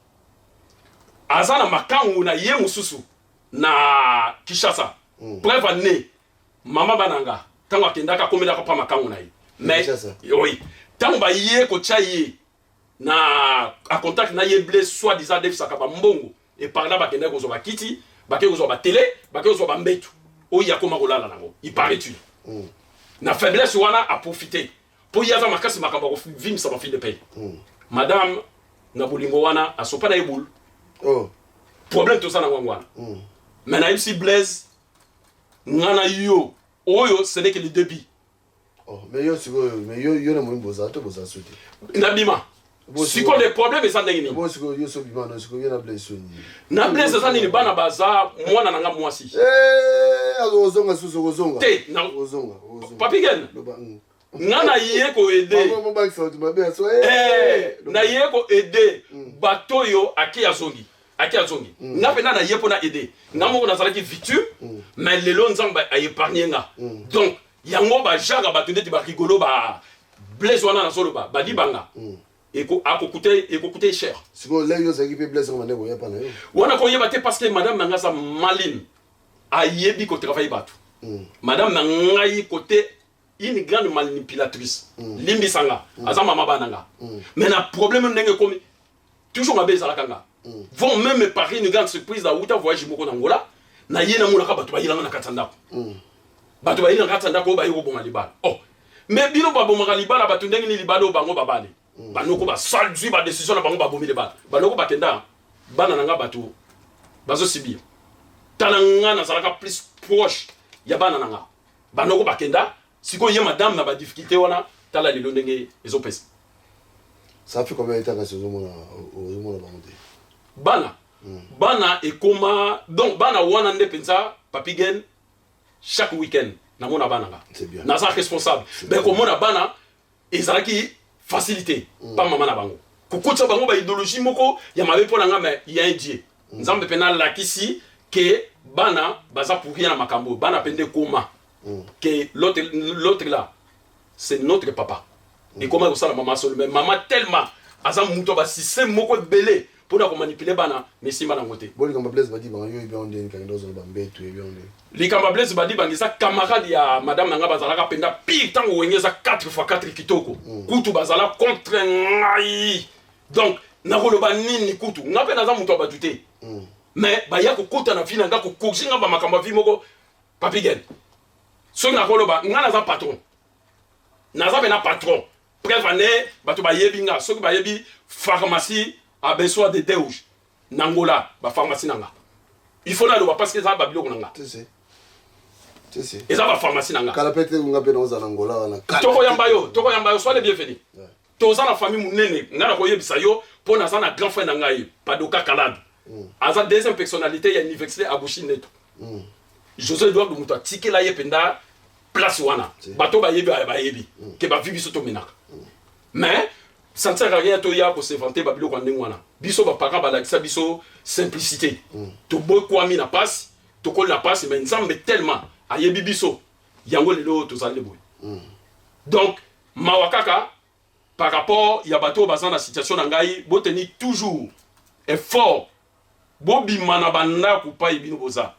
A: aza na makangu na ye mosusu na Kinshasa. Preuve ane, mama bananga, ntango akendaka, akomelaka mpa makangu na ye. Mais
B: Kinshasa.
A: Oui, ntango baye kotya ye na a contact na ye, Blaise soit disant adefisaka bambongo eparla, bakendaki kozwa bakiti, bakei kozwa batele, bakei kozwa bambetu oyo akoma kolala nango. Il paraît-il, na faiblesse wana aprofite mpo ye aza makasi, makambo ya kovimisa bafille de paye. Madame na bolingo wana asopa na ye boule.
B: Oh.
A: Problème toza nango yango wana. Mais nayebisi Blaise, nga na yo oyo, ce n'est que le début.
B: Oh, mais yo sikoyo, mais yo na moyimbo bozala to bozala so te?
A: Nabima. Sikoyo le problème eza ndenge nini?
B: Bo sikoyo yo so bima no, sikoyo yo na Blaise so nini?
A: Na Blaise eza nini? Bana baza, mwana na nga mwasi.
B: Eh, ozonga susu, ozonga.
A: Te, na
B: Ozonga, ozonga.
A: Papi Gen.
B: Loba.
A: Nga na ye koaider.
B: Bango mobakisa bato mabe aso.
A: Eh, na ye koaider bato oyo ake azongi, ake azongi. Nga mpe na ye mpo na aider nga moko, nazalaki victime, mais lelo Nzambe aépargne nga. Donc yango bajara bato ndeti barigolo, ba Blaise wana nazoloba, Badibanga, ekokuta cher.
B: Sikoyo lelo yo ozalaki mpe Blaise ngo bande koya pa na yo?
A: Wana koyeba te, parce que madame na nga aza maline, ayebi kotravaille bato. Madame na ngai côté une grande manipulatrice. Limbisa nga, aza mama bana nga, mais na problème ndenge ekomi toujours mabe ezalaka nga. Vont même par une grande surprise, nauta voyage moko na Ngola, na ye namonaka bato bayelanga na kati ya ndako. Bato bayeli na kati ya ndako oyo baye koboma libala. Oh, mais bino babomaka libala bato ndenge nini? Libala oyo bango babale, banoko basali badécision na bango, babomi libala. Banoko bakenda, bana na nga bato bazosibir. Tala, nga nazalaka plus proche ya bana na nga. Banoko bakenda, sikoyo ye madame na badifficulté wana, tala lelo ndenge ezopesa.
B: Ça fait combien de temps kasi ozomona bango te?
A: Bana, bana ekoma, donc bana wana nde mpenza, Papi Gen, chaque week-end namona bana nga.
B: C'est bien.
A: Naza responsable, mais komona bana ezalaki facilité pa mama na bango kokotisa bango baidéologie moko ya mabe mpo na nga. Mais ya un Dieu, Nzambe mpe nalakisi ke bana baza pour rien na makambo oyo. Bana mpe nde koma ke l'autre là, c'est notre papa. Ekoma kosala mama solo, mais mama tellement aza moto ya basystème moko ebele mpona komanipuler bana, mais esimba nango te.
B: Bo likambo Blaise Badibanga, yo yebi yango ndeni? Kakenda ozala bambeto, yebi yango ndeni?
A: Likambo ya Blaise Badibanga, eza camarade ya madame na nga. Bazalaka mpenza pire ntango Wenge eza 4 fois 4 kitoko. Kutu bazala contre ngai. Donc nakoloba nini? Kutu nga mpe naza moto ya bato te, mais baya kokota na vie na nga, kokorige nga bamakambo ya vie moko. Papi Gen, soki nakoloba, nga naza patron, naza mpe na patron. Preuve ane, bato bayebi nga, soki bayebi pharmacie. Abençoa de Deus na Angola, ba pharmacie na nga. Il faut naloba parce que eza ba biloko na nga. Eza ba pharmacie na nga.
B: Kala pe te nga pe naoza na Angola wana.
A: Tokoyamba yo, tokoyamba yo, sois le bienvenu. Toza na famille munene, nga nakoyebisa yo mpo naza na grand frère na ngai Padoka Kalad. Aza deuxième personnalité ya université Abushi Neto. José Eduardo moto atikela ye mpenza place wana. Bato bayebi bayebi ke bavi biso tomenaka. Mais ça ne sert à rien toya ko s'inventer ba biloko ya ndenge wana. Biso ba parents balakisa biso simplicité. Tobokwami na pasi, tokoli na pasi, mais Nzambe tellement ayebi biso yango lelo tozali boye. Donc mawa kaka par rapport ya bato oyo baza na situation na ngai, boteni toujours effort, bobima na bandako pai bino boza,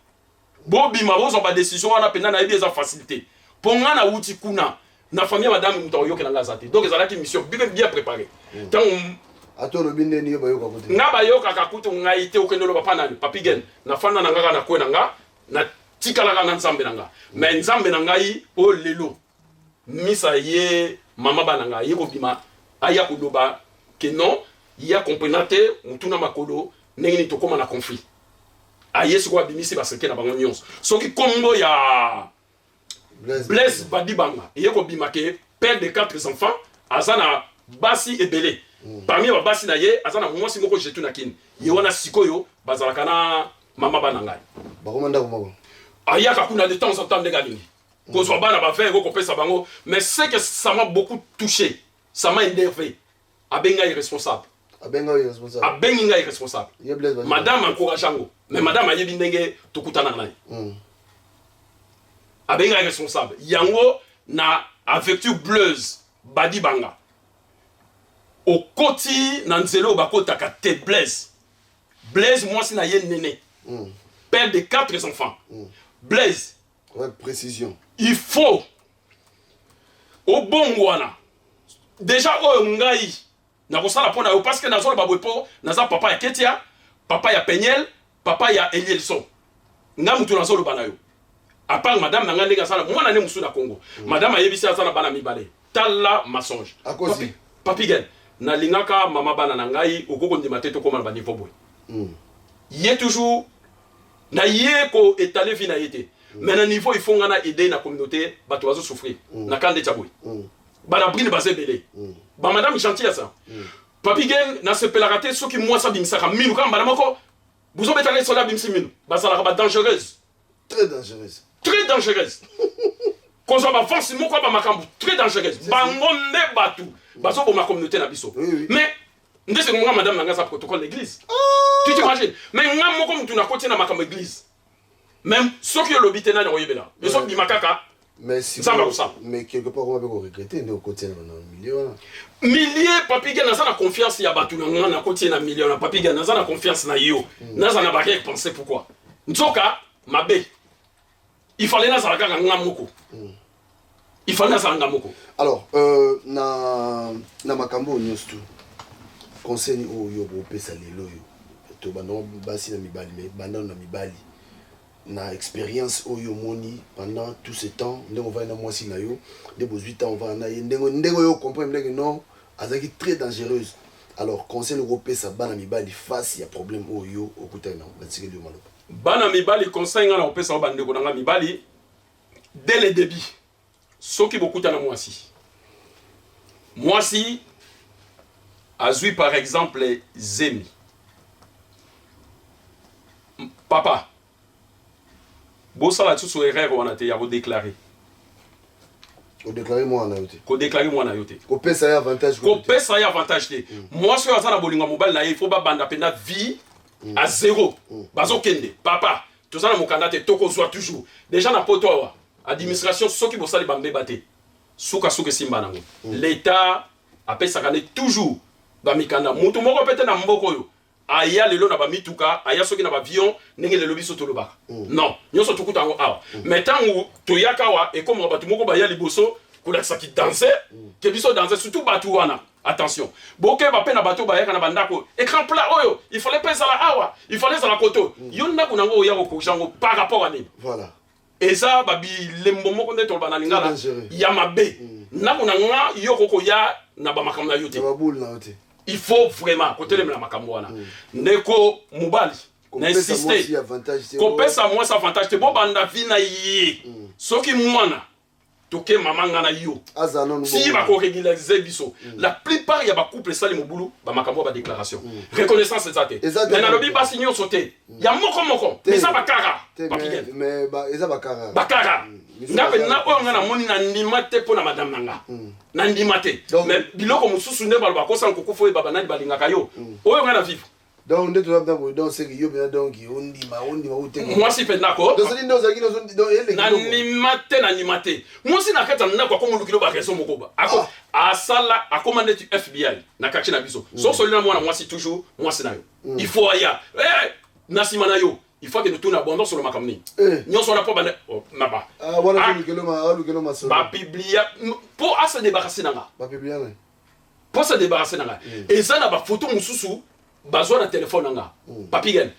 A: bobima bozwa badécision wana mpenza. Nayebi eza facilité mpo nga nauti kuna na famille ya madame, moto akoyokela nga aza te. Donc ezalaki mission bien, bien préparé ntango
B: Ata olobi ndeni, yo bayoka kutu.
A: Nga bayokaka kutu ngai te. Okende oloba mpa nani? Papi Gen, nafanda na nga kaka na kwe na nga, natikalaka na Nzambe na nga. Mais Nzambe na ngai oyo lelo misa ye mama bana ngai ye kobima aya koloba ke non, ye akomprena te motu na makolo ndenge nini tokóma na conflit. Aye sikoyo abimisi baseke na bango nyonso. Soki nkombo ya Blaise Badibanga eye kobima ke père de quatre enfants, aza na basi ebele. Parmi babasi na ye, aza na mwasi moko jetu na kini ye wana. Sikoyo bazalaka na mama bana ngai.
B: Bakoma ndako moko.
A: Ayaka kuna de temps en temps ndenge alingi kozwa bana bavin eko kopesa bango. Mais ce que ça m'a beaucoup touché, ça m'a énervé, abengi ngai responsable.
B: Abenga oyo responsable.
A: Abengi ngai responsable.
B: Ye Blaise Badibanga.
A: Madame encourage yango, mais madame ayebi ndenge tokutanaka na ye. Abengi ngai responsable yango na avertir Blaise Badibanga: okoti na nzela oyo bakotaka te. Blaise, mwasi na ye nene, père de quatre enfants, Blaise,
B: Avec précision.
A: il faut obongwana déjà. Oyo ngai nakosala mpo na yo, parce que nazoloba boye mpo naza papa ya Ketia, papa ya Peniel, papa ya Elielson. Ngai mutu nazoloba na yo, à part madame na ngai ndenge asala mwana ne mosusu na Congo. Madame ayebisi aza na bana mibale. Tala mensonge.
B: Akosi.
A: Papi Gen, nalingaka mama bana na ngai, okoki kondima te tokóma na baniveau boye. Ye toujours na ye koétaler vie na ye te, mais na niveau il faut nga na aider na communauté, bato bazosouffrir na ka ndeti ya boye. Bana brine baza ebele, bamadame gentil ya sa. Papi Gen, nasepelaka te soki mwasi abimisaka minu kaka mbala moko. Bozobetaka esolo, abimisi minu, bazalaka badangereuse.
B: Très dangereuse.
A: Très dangereuse. Kozwa baforce moko ya bamakambo très dangereuse, bango nde bato bazoboma communauté na biso. Mais nde sengo nga madame na nga aza protocole l'église, tu t'imagines? Mais nga moko mutu nakoti na makambo église, même soki olobi te, nani akoyebela? Ezobima kaka.
B: Mais si.
A: Nzambe akosala.
B: Mais quelque part on va regretter nde okotia na milieu wana.
A: Milieu, Papi Gen, naza na confiance ya bato na nga. Nakoti na milieu na Papi Gen, naza na confiance na yo, naza na barrière pensée. Pourquoi nzoka mabe? Il fallait nazala kaka nga moko, il fallait nazala nga moko.
B: Alors na makambo oyo nyonso tu, conseil oyo bopesa lelo oyo, to banda basi na mibali, mais bandano na mibali, na expérience oyo omoni pendant tout ce temps, ndenge ovandi na mwasi na yo, nde bozwi temps ovanda na ye, ndenge oyo comprendre ndenge non azalaki très dangereuse, alors conseil okopesa bana mibali face ya problème oyo okutani nango? Natikeli yo maloba.
A: Bana mibali, conseil nga na kopesa ngo, bandeko na nga mibali, dès le début, soki bokutana mwasi, mwasi azwi par exemple zemi, papa, bosala lisusu erreur wana te ya kodéclarer.
B: Odéclarer mwana yo te.
A: Kodéclarer mwana yo te.
B: Kopesa ye avantage.
A: Kopesa ye avantage te. Mwasi oyo aza na bolingo ya mobali na ye, il faut babanda mpenza vie à zéro. Bazokende, papa, toza na mokanda te, tokozwa toujours. Déjà na poto awa, administration, soki bosali bambeba te, sukasuka esimba nango. L'état apesaka nde toujours bamikanda. Motu moko mpe te na mboka oyo aya lelo na bamituka, aya soki na bavion ndenge lelo biso tolobaka. Non, nyonso tokuta yango awa. Mais ntango toyaka awa, ekomaka bato moko baya liboso kolakisaki danse ke biso danse. Surtout bato wana, attention, bokeba mpe na bato bayaka na bandako, écran plat oyo il fallait mpe ezala awa, il fallait ezala koto. Yo ndako nango oya kokorriger yango par rapport à nini?
B: Voilà.
A: Eza babilembo moko nde toloba na lingala
B: Dangereux.
A: ya mabe. Ndako na nga, yo kokoya na bamakambo na yo te.
B: Na baboule na yo te.
A: Il faut vraiment kotelemela makambo wana. Ndeko mobali, na insiste, kopesa mwasi avantage te. Bobanda vie na ye. Soki mwana toke, mama, nga na yo ti bakorégulariser biso. La plupart ya bacouple esali mobulu, bamakambo ya badéclaration, reconnaissance eza te. Mais nalobi basi nyonso te, ya moko moko eza bakara. Bakara. Nga mpenza, oyo nga namoni, nandima te mpo na madame na nga, nandima te. Mais biloko mosusu nde baloba kosala kokufa, oyo babanani balingaka yo, oyo nga na vivre.
B: Donc nde toza mpenza boye, donc seki yo mpenza, donc ondima, ondima uteke.
A: Mwasi mpenza ko
B: sodi nde ozalaki.
A: Nandima te, nandima te. Mwasi na kati ya ndako akomolukilo baraison moko ba ako asala, akoma ndeti FBI na quartier na biso. So osoli na mwana mwasi, toujours mwasi na yo, il faut aya na nsima na yo, il faut akende tuna bondo solo makambo nini nyonso wana mpo bande na ba bapublier mpo ase débarrasse na nga, mpo se débarrasse na nga. Eza na bafoto mosusu bazwa na telefone na nga. Papi Gen,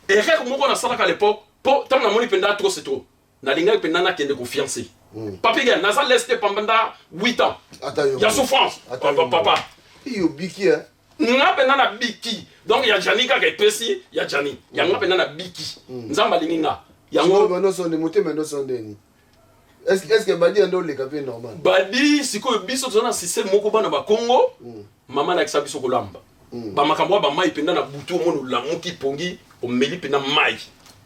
A: erreur moko nasalaka à l'époque, mpo ntango namoni mpenza trop c'est trop, nalingaki mpenza nakende kofiancer. Papi Gen, naza leste pendant 8 ans ya souffrance, papa.
B: Yo biki.
A: Nga mpenza na biki, donc ya Jani kaka epesi ya Jani yanga mpenza na biki. Nzambe alingi nga.
B: Yango motema nyonso ndeni, est ce que badi ando oleka mpe normal?
A: Badi sikoyo, biso toza na système moko, bana bakongo. Mama alakisa biso kolamba bamakambo ya bamai mpenza na butu. Omoni, olamuki pongi, omeli mpenza mai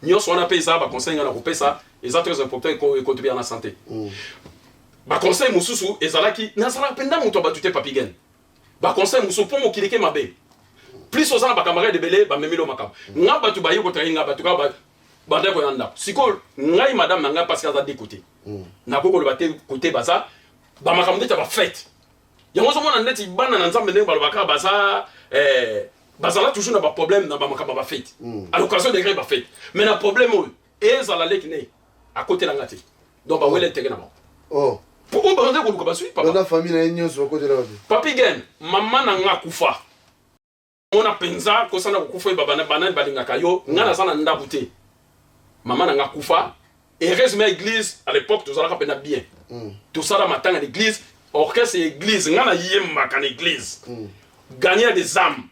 A: nyonso wana. Mpe eza baconseil nga na kopesa, eza très important, econtribuer na santé. Baconseil mosusu ezalaki, nazalaka mpenza moto ya bato te, Papi Gen. Baconseil mosusu, mpo mokili ke mabe, plus oza na bacamarade ebele, bamemeli yo makambo. Nga bato baye kotaki nga, bato kaka bandeko ya ndako. Sikoyo ngai, madame na ngai, parce que aza de côté, nakoki koloba te côté baza bamakambo ndeti ya bafête. Yango ozomona ndeti bana na Nzambe, ndenge balobaka, baza bazala toujours na baproblème na bamakambo ya bafête, à l'occasion de bafête. Mais na problème oyo ezala leki ne akotelanga te, donc bawele teke na bango.
B: Oh.
A: Po oyo banza koluka basui papa.
B: Na famille na ye nyonso bakotela wapi?
A: Papi Gen, mama na nga akufa, mona mpenza kosana kokufa oyo banani balingaka yo. Nga naza na ndako te, mama na nga akufa. Heureusement, église à l'époque tozalaka mpenza bien. Tosala matanga na église, orchestre ya église, nga nayembaka na église, gagner des âmes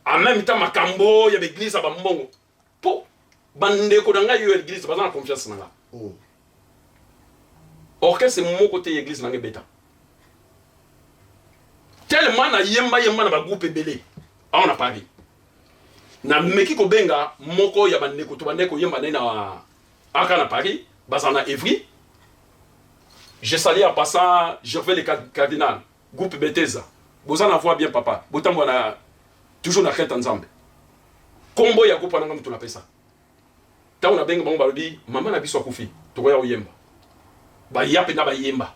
A: en même temps. Makambo ya baeglise ya bambongo, mpo bandeko na ngai oyo église baza na confiance na nga. Orchestre moko te ya église na ngai ebeta, tellement nayemba yemba na bagroupe ebele awa na Paris. Nameki kobenga moko ya bandeko to bandeko koyemba nde na aka na Paris, baza na Evry. Je salue en passant Gervais le cardinal, groupe Bethesda. Boza na voix bien, papa, botambola na toujours na crainte ya Nzambe. Kombo ya groupe wana nga moto napesa. Ntango nabengi bango, balobi: "Mama na biso akufi, tokoya koyemba." Baya mpenza, bayemba,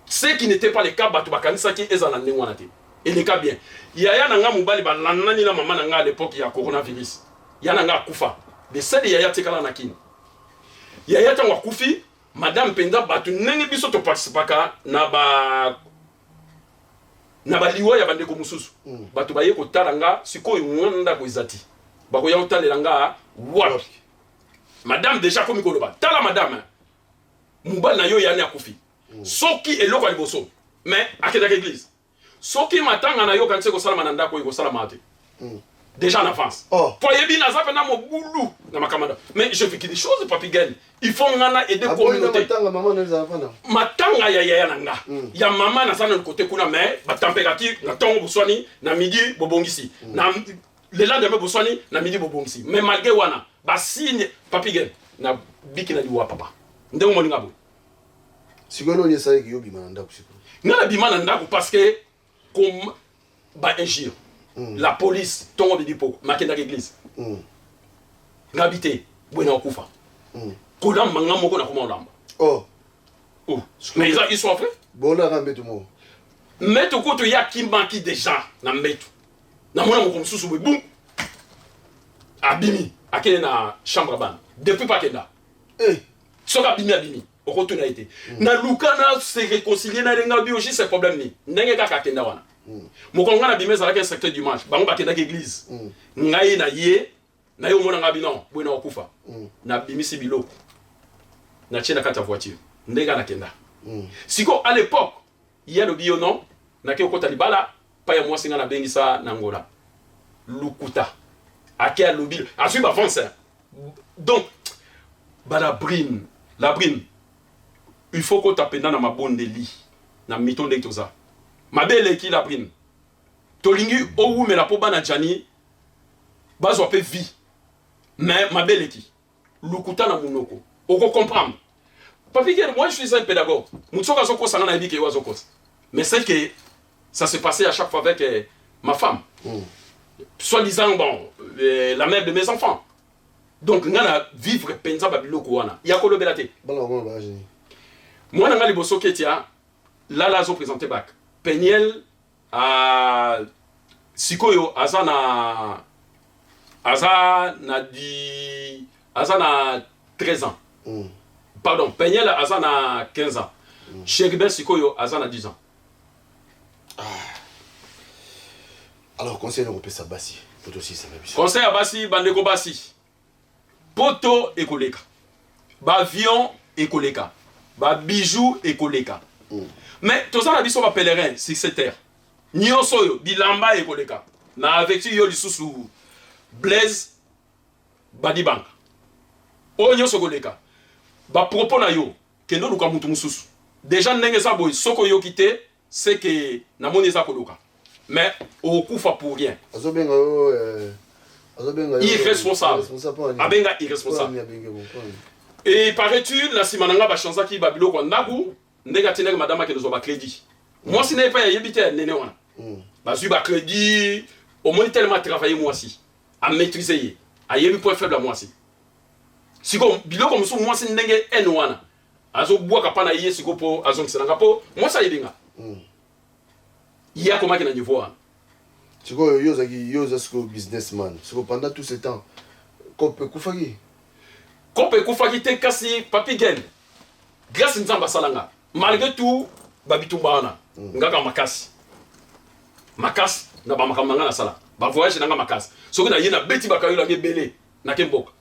A: ce qui n'était pas le cas. Bato bakanisaki ezala na ndenge wana te, eleka bien. Yaya na nga mobali balandani na mama na nga à l'époque ya coronavirus. Ya na nga akufa, décès de yaya atikala na Kini. Yaya ntango akufi, madame mpenza, bato ndenge biso toparticipaka na ba na baliwa ya bandeko mosusu, bato baye kotala nga. Sikoyo nga ndako eza ti bakoya kotalela nga wapi? Madame déjà akomi koloba: "Tala madame, mobali na yo yani akufi. Soki eloko ya liboso, mais akendaka église, soki matanga na yo kanisi ekosalama na ndako oyo, ekosalama te." Déjà en avance.
B: Oh.
A: Po ayebi naza mpenza mobulu na makambo na. Mais je vécu des choses, Papi Gen, il faut nga na aider communauté.
B: Matanga mama na ezala fana?
A: Matanga ya yaya na nga, ya mama naza na côté kuna, mais batempérature na ntongo boswani, na midi bobongisi, na le lendemain boswani, na midi bobongisi. Mais malgré wana basigne, Papi Gen, na biki na liwa papa, ndenge moninga boye.
B: Sikoyo noni esalaki yo bima na ndako sikoyo?
A: Nga nabima na ndako parce que comme bainjure, la police, ntongo midi poko makendaka église. Ngabi te boye na kokufa, kolamba nga moko nakoma olamba.
B: Oh.
A: Oh. Mais eza histoire vrai.
B: Bolaka mbeto moko?
A: Mbeto kutu ye akimaki déjà na mbeto. Namona moko mosusu boye, bum, abimi, akende na chambre ya bana. Depuis pa akenda,
B: eh.
A: Soki abimi, abimi, okotuna ye te. Naluka na se réconcilier na ndenge abi juste problème nini, ndenge kaka akenda wana. Mokolo ngai nabimi ezalaki inspecteur dimanche, bango bakendaki église. Ngai na ye na ye, omona ngai bino boye na kokufa. Nabimisi biloko, natie na kati ya voiture, ndenge nakenda. Sikoyo à l'époque ye alobi: "Yo non, nake kokota libala." Pa ya mwasi nga nabengisa na Angola. Lukuta. Ake alobi, azwi ba avance. Donc ba la brine, la brine. Il faut kota penda na mabondeli na mito ndenge toza. Mabe eleki la brine. Tolingi owumela po bana Gianni bazwa pe vie. Mais mabe eleki. Lukuta na munoko. Oko comprendre. Papi Ken, moi je suis un pédagogue. Mutu soki azokosa nga nayebi ke yo azokosa. Mais c'est que ça se passait à chaque fois avec euh, ma femme. Mm. Soit-disant, bon, euh, la mère de mes enfants. Donc nga na vivre penza ba biloko wana. Ya kolobela te. Mwana nga liboso Ketia, lala azo présenter bac. Peniel Ah, sikoyo aza na aza na di aza na 13 ans mm. pardon Peniel aza na 15 ans mm. Cherubin sikoyo aza na 10 ans
B: ah. Alors conseil nakopesa basi po tosisaka
A: biso conseil ya basi bandeko basi Poto ekoleka, ba avion ekoleka, ba bijoux ekoleka. Mm. Mais toza na biso ba pèlerins sur cette terre. Nyonso oyo bilamba ekoleka. Na averti yo lisusu Blaise Badibanga. Oyo nyonso ekoleka. Ba propos na yo kende oluka mutu mususu. Deja ndenge eza boye soki oyoki te c'est que namoni eza koloka mais okokufa pour rien.
B: Azobenga yo euh, azobenga
A: yo irresponsable. Abenga irresponsable. Et paraît-il na nsima na nga bachanzaki babiloko ya ndako ndenge atindaki madame akende kozwa bacrédit mwasi na ye epai ayebi te ya nene wana hmm. bazwi bacrédit omoni tellement atravaille mwasi amaîtrise ye ayebi point faible ya mwasi sikoyo biloko mosusu mwasi ndenge haine wana Azo bwaka pa na ye siko po azongisela nga po mwasi ayebi nga. Mm. Ye akomaki na niveau wana.
B: Sikoyo yo ozalaki yo oza sikoyo businessman. Sikoyo pendant tout ce temps cope ekufaki?
A: Cope ekufaki te kasi Papy Gen grâce Nzambe asala nga malgré tout ba bitumba wana mm. ngaka makasi makasi na ba makambo na nga nasala ba voyage na nga makasi soki na ye na beti bakayola nga ebele na ke mboka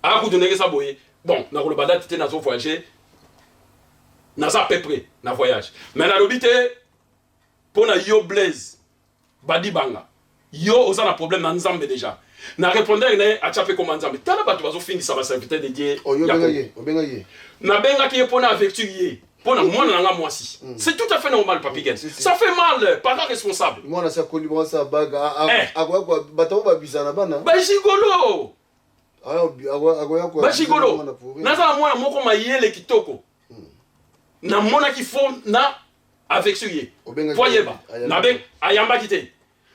A: Ah kutu ndenge eza boye bon nakoloba date te nazo voyager naza peu près na voyage mais nalobi te mpo na yo Blaise Badibanga yo oza na problème na Nzambe déjà na répondeur na ye atya mpe koma Nzambe tala bato bazofingisa ba serviteur de Dieu
B: oh, yo
A: nabengaki ye mpo na avertir ye mpo na mwana na nga mwasi mm. c'est tout à fait normal papi gen ça fait mal parent responsable
B: mwana asi akoli mwasi abaga eh. bato yango babisana bana
A: bagigolo Ba gigolo naza na mwana moko mayele kitoko hmm. namonaki fo na avec ye po ayeba ayambaki te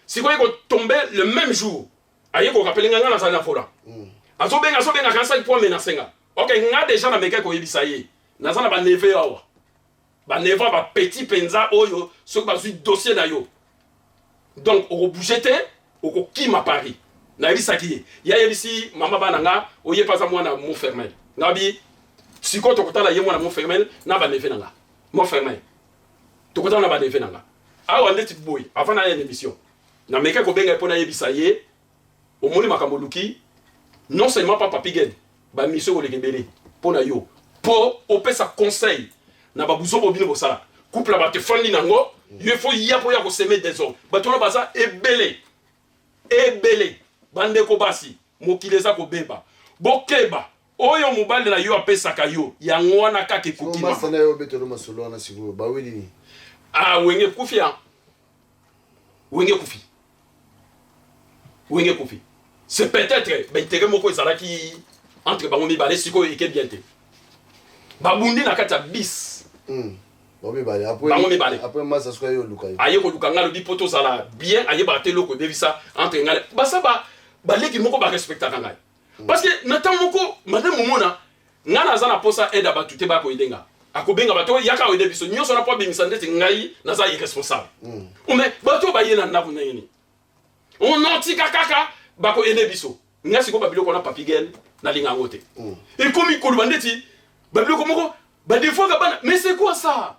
A: sikoyo ekotombe le même jour aye korapele nga nga nazali na volant hmm. azobenga azobenga akanisaki po amenase nga ok nga deja namekaki koyebisa ye naza na baneve awa Ba neva ba petit penza oyo soki bazui dossier na yo donc oko bouger te okokima Paris nayebisaki ye ye ayebisi mama bana nga oye pe aza mwana Montfermeil nga bi sikoyo tokotala ye mwana Montfermeil na ba neve na nga Montfermeil tokotala na ba neve na nga awa ndeti boye avant naya na émission namekaki kobenga ye mpo nayebisa ye Omoni makambo oluki non seulement pa Papy Gene ba mission ekoleka ebele mpo na yo mpo opesa conseil na ba buzoba bino bosalaka couple ya bato efandi nango yo il faut ya mpo ya koseme desordre bato wana baza ebele ebele bandeko basi mokili eza kobeba bokeba oyo mobali na yo apesaka yo yango wana kaka ekoki
B: mama na yo obetelo masolo wana sikoyo baweli nini
A: ah wenge ekufi ya wenge ekufi wenge ekufi c'est peut-être baintérêt moko ezalaki entre bango mibale sikoyo eke bien te babundi na kati ya bis
B: hmm.
A: bango mibale aye koluka ngai alobi mpo tozala bien ayebaka te eloko ebebisa entre ngai basa baleki moko barespectaka ngai hmm. parce que na ntango moko madame omona Nga naza na posa aide ya batu te baya ko aide nga. Akobenga bato oyo yaka aide biso nyonso wana po abimisa ndeti ngai naza irresponsable. Mm. Mais bato oyo baye na ndako ndenge nini? Oh non tika kaka bako aide biso. Nga sikoyo ba biloko wana Papy Gene nalinga yango te. Mm. Ekomi koloba ndeti ba biloko moko ba defoaka bana mais c'est quoi ça?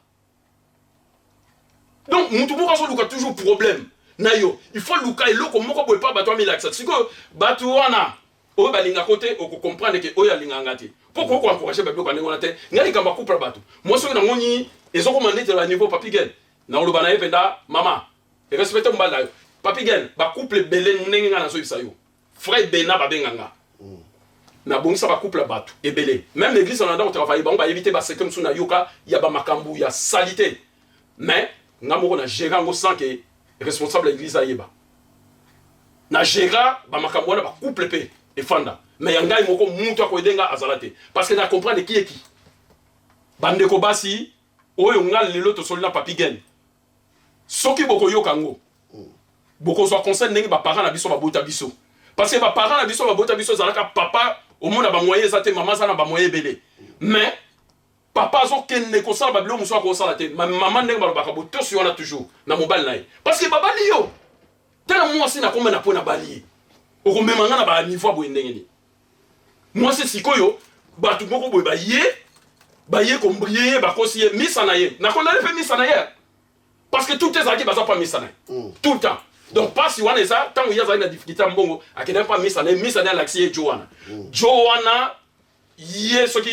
A: Donc mutu moko azoluka toujours problème na yo. Il faut luka eloko moko boye pa bato amilakisa. Sikoyo bato wana oyo balingako te oko comprendre ke oyo alingaka nga te. Po ko ko encourager ba biloko ya ndenge wana te. Nga likambo ya couple ya bato. Mwasi oyo namoni ezokoma ndeti na ba niveau Papy Gene. Nakoloba na ye mpenza mama. Respecte mobali na yo. Papi Gen, ba couple ebele ndenge nga nazoyebisa yo. Frère Bena babenga nga. Nabongisa ba couple ya bato ebele. Même l'église na ndako travailler bango bayebi te ba secret mosusu nayoka ya ba makambo ya salite. Mais nga moko na gérer yango sans que responsable ya église ayeba. Na gérer ba makambo wana ba couple pe efanda. Mais ya ngai moko mutu akoyede nga azala te. Parce que na comprendre qui est qui. Bandeko basi oyo nga lelo tosoli na Papi Gen. Soki bokoyoka yango bokozwa conseil ndenge ba parents na biso babota biso. Parce que ba parents na biso babota biso ezalaka papa omona ba moyens eza te, mama aza na ba moyens ebele. Mais papa azokende kosala ba biloko mosusu akosala te. Ma mama ndenge balobaka botosi wana toujours na mobali na ye. Parce que babali yo. Tala mwasi na komba na po na bali ye. Okomema nga na ba niveau boye ndenge nini? Mwasi sikoyo bato moko boye baye baye kombrie ye bakosi ye misa na ye nakondane mpe misa na ye parce que tout ezalaki baza mpa misa na ye tout le temps donc mpasi wana eza ntango ye azali na difficulté ya mbongo akendaki mpa misa na ye misa na ye alakisi ye jo wana jo wana ye soki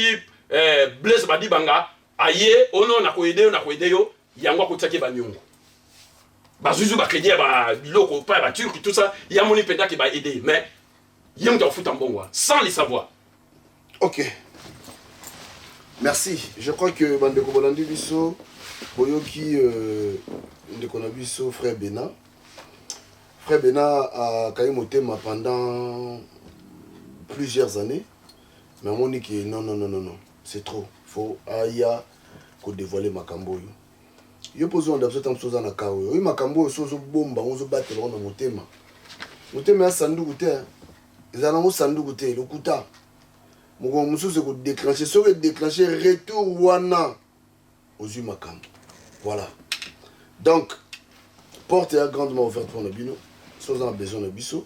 A: eh, Blaise Badibanga aye ono nakoyede yo nakoyede yo yango akotisaki ye baniongo bazwizwi bacrédit ya biloko pa ya baturki tout ça ye amoni mpenza ke baede mais ye moto akofuta mbongo wana sans le savoir.
B: Ok, merci. Je crois que bandeko bolandi biso boyoki euh, ndeko na biso frère Bena. Frère Bena akangi motema pendant plusieurs années, mais amoni ke non non non non non, c'est trop, faut aya kodévoiler makambo oyo. Yo mpo ozolanda biso ntango mosusu oza na ka oyo oyo makambo oyo so ozobomba yango ozobatela yango na motema. Motema ya sanduku te, ezala nango sanduku te, lokuta. Mokolo mosusu ekodeclenche, soki edeclenche retour wana ozwi makambo. Voilà, donc porte ya grandement ouverte mpona bino. So oza na besoin na biso,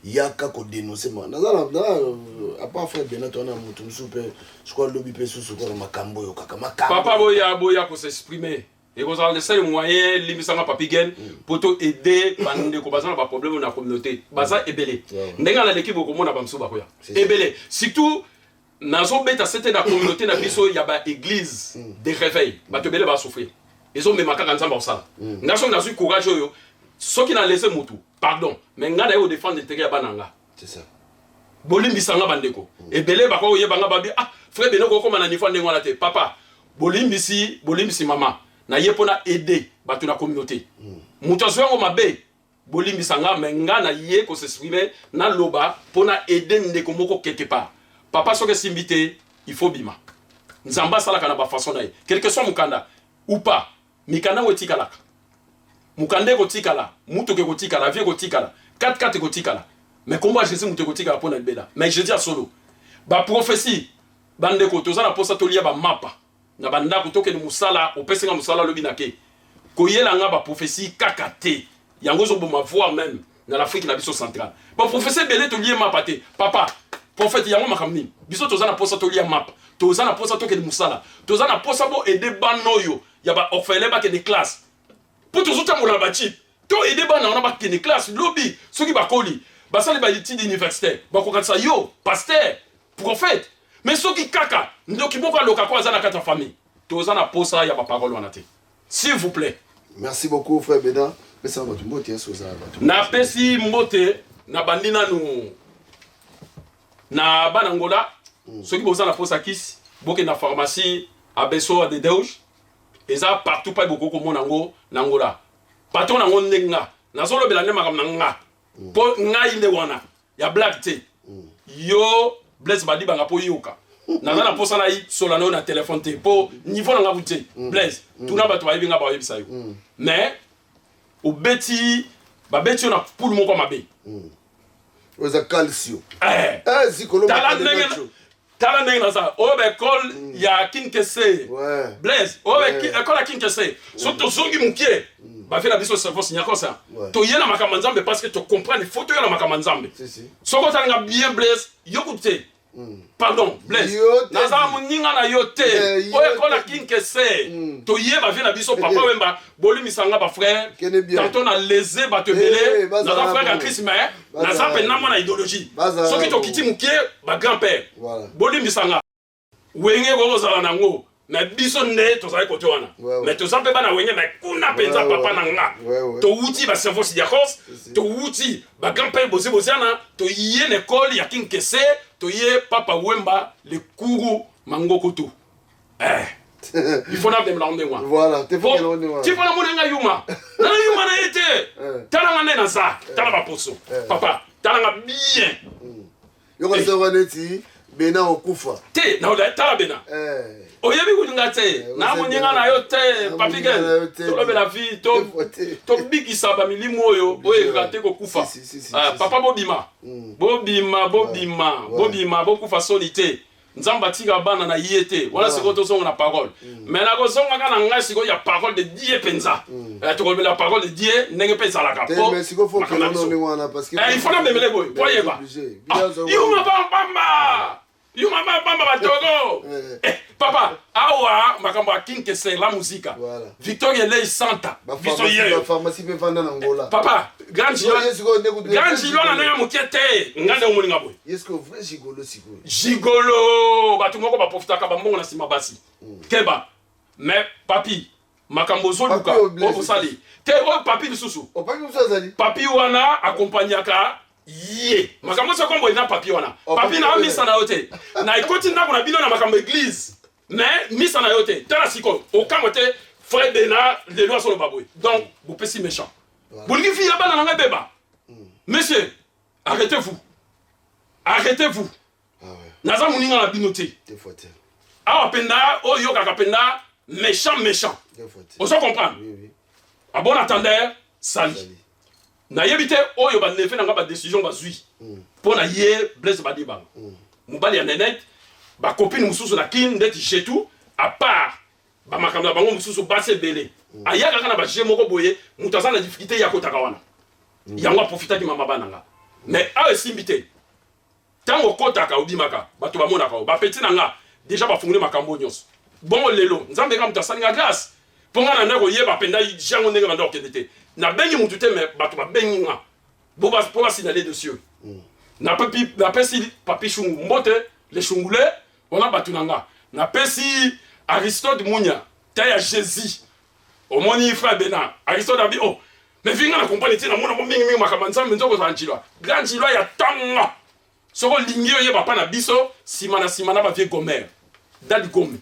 B: yaka kodénonce. Ma naza na à part frère Benato wana, moto mosusu mpe je crois lobi mpe susu kaka makambo oyo kaka makambo.
A: Papa, boya boya kosexprime, ekozala le seul moyen. Limbisanga Papi Gen, po to aider bandeko baza na baproblème na communauté, baza ebele. Ndenge naleki bokomona bamosusu bakoya ebele, surtout nazobeta sete na communauté na biso ya baéglise de réveil. Bato ebele basouffrir, ezomema kaka Nzambe akosala. Nga soki nazwi courage oyo, soki na lese motu, pardon, mais nga naye kodéfendre intérêt ya bana nga.
B: C'est ça.
A: Bolimbisa nga bandeko ebele bakoki koyeba nga babi ah frère Beno kokóma na niveau ndenge wana te. Papa bolimbisi, bolimbisi mama na ye mpona aider bato na communauté. Moto azwi yango mabe, bolimbisa nga, mais nga na ye kosexprime, naloba mpona aider ndeko moko quelque part. Papa, soki esimbi te, il faut bima. Nzambe asalaka na bafaçon na ye, quelque soit mokanda ou pas. Mikanda yango etikalaka, mokanda ekotikala, mutuka ekotikala, vie ekotikala, 4-4 ekotikala, mais kombo ya Jésus moto ekotikala mpo na libela. Mais je dis ya solo, baprophétie, bandeko, toza na mposa tolia bamapa na bandako, tokende mosala. Opesi nga mosala alobi nake koyela nga baprophétie kaka te, yango ezoboma, voire même na l'Afrique na biso centrale baprophétie ebele tolie mapa te. Papa prophète, yango makambo nini? Biso toza na mposa tolia mapa, toza na mposa tokende mosala, toza na mposa bo aider bana oyo ya baorphelin bakende classe, mpo tozotambola na bajeep. To aider bana wana bakende classe, lobi soki bakoli basali baétude universitaire, bakokatisa yo pasteur prophète. Mais soki kaka ndoki moko alokako aza na kati ya famille, toza na posa ya baparole wana te, s'il vous plaît.
B: Merci beaucoup frère Bena. Pesa bato mbote yeso ozala bato.
A: Napesi mbote na bandi nanu na bana Ngola. Soki boza na posa kisi, bokende na pharmacie Abeso de Deus, eza partout pai bokoki komona yango na Ngola. Patron nango nde nga nazolobela nde makambo na nga, mpo ngai nde wana ya blague te. Yo Blaise Badibanga, mpo yoka, naza na mposa na sola na yo na telefone te, mpo niveau na nga ku te. Blaise, tuna bato bayebi nga, bayebisa yo. Mais obeti, babeti yo na poule moko ya mabe.
B: Oyo eza calcio.
A: Eh.
B: Eh, zikolo.
A: Tala ndenge, tala ndenge naza oyo baekole ya Kinkese. Blaise, oyo école ya Kinkese, soki tozongi mokie bavie na biso service nyakosa. Toye na makambo ya Nzambe parce que tocomprendre, faut toya na makambo ya Nzambe.
B: Si, si.
A: Soki otalinga bien, Blaise, yo kutu te, pardon Blaise.
B: Yo te.
A: Nazala moninga na yo te.
B: Eh, yo
A: Oyo ekole ya
B: te.
A: Kinkese, toyeba vie na biso papa Wemba. Bolimbisa bafrère.
B: Kende bien.
A: Tantôt na lese bato
B: Eh,
A: ebele.
B: bazala
A: Naza frère ya
B: bongo.
A: Christ, mais
B: Bazala
A: naza mpe na
B: bongo.
A: mwana idéologie.
B: Bazala
A: Soki
B: bongo.
A: tokiti mokie, bagrand père,
B: Voilà.
A: bolimbisa nga. Wenge kokozala nango. Mais biso nde tozali kote wana, mais toza mpe bana Wenge, mais kuna mpenza papa na nga, towuti bacerveau sidiakos, towuti bagrand père Bozi Boziana, toye na ekole ya King Kester, toye Papa Wemba, lekuru mangokoto. Il faut nabemela ndenge wana.
B: Voilà, te faut ndenge wana.
A: Ti mpo namoni nga yuma, nana yuma na ye te. Tala nga nde naza, tala baposo, papa, tala nga bien.
B: Yokanisa wana neti Bena okufa.
A: Te, na tala Bena, oyebi kolinga te, na moninga na yo te. Papi Gen, tolobela vie, tobikisa bamilimu oyo oyo ekaka te kokufa. Papa, bobima, bobima, bobima, bobima, bokufa soni te. Nzambe atika bana na ye te. Wana sikoyo tozonga na parole, mais nakozongaka na ngai sikoyo ya parole de Dieu mpenza. Tokolobela parole de Dieu ndenge mpe ezalaka.
B: Po
A: il faut namemele boye po ayeba yuma pambamba, yuma pambamba, batogo. Papa, awa makambo ya King Kester, la Musica, Victoria Elei Santa, biso ye.
B: Pharmacie mpe vanda na Ngola.
A: Papa, grand gigolo na ndenge moke te, nga nde omoninga boye.
B: Vrai gigolo sikoyo.
A: Gigolo, bato moko baprofitaka bambongo na nsima basi. Keba, mais papi, makambo ozoluka oyo bosali te, oyo papi lisusu. Papi wana akompagnaka ye makambo nyonso, kombo eza papi wana. Papi na misa na yo te, na ekoti ndako na bino na makambo église, mais misa na yo te. Tala sikoyo, okamwa te, frère Bena lelo azoloba boye. Donc bopesi méchant, bolingi vie ya bana na ngai beba. Monsieur, arrêtez-vous, arrêtez-vous. Naza moninga na bino te. Awa mpenza oyo yokaka mpenza méchant, méchant, ozo comprendre? À bon entendeur, sali. Nayebi te oyo baneveux na nga, badécision bazwi mpo na ye Blaise Badibanga, mobali ya Nenete, bacopine mosusu na Kine ndeti jetu, à part bamakambo na bango mosusu, basi ebele. Ayaka kaka na baje moko boye, moto aza na difficulté ya kotaka wana, yango aprofitaki mama bana nga. Mais awa esimbi te. Ntango okotaka, obimaka, bato bamonaka o bapeti na nga déjà bafungoli makambo nyonso. Bongo lelo Nzambe kaka moto asali nga grâce, mpo nga na nde koyeba mpenza jango ndenge banda kokende te. Nabengi motu te, mais bato babengi nga mpo basignaler dossier. Napesi papi Shungu mbote, le Shungule wana, bato na nga. Napesi Aristote Munya ta ya Jésus. Omoni frère Bena, Aristote abi oh, mais vinga na comprendre te, namona mo mingimingi makambo ya Nzambe. Nzoko ozala njilwa, grand njilwa ya ntongo. Soki olingi oyeba mpa na biso, nsima na nsima na bavieux Gomer, Dadi Gome,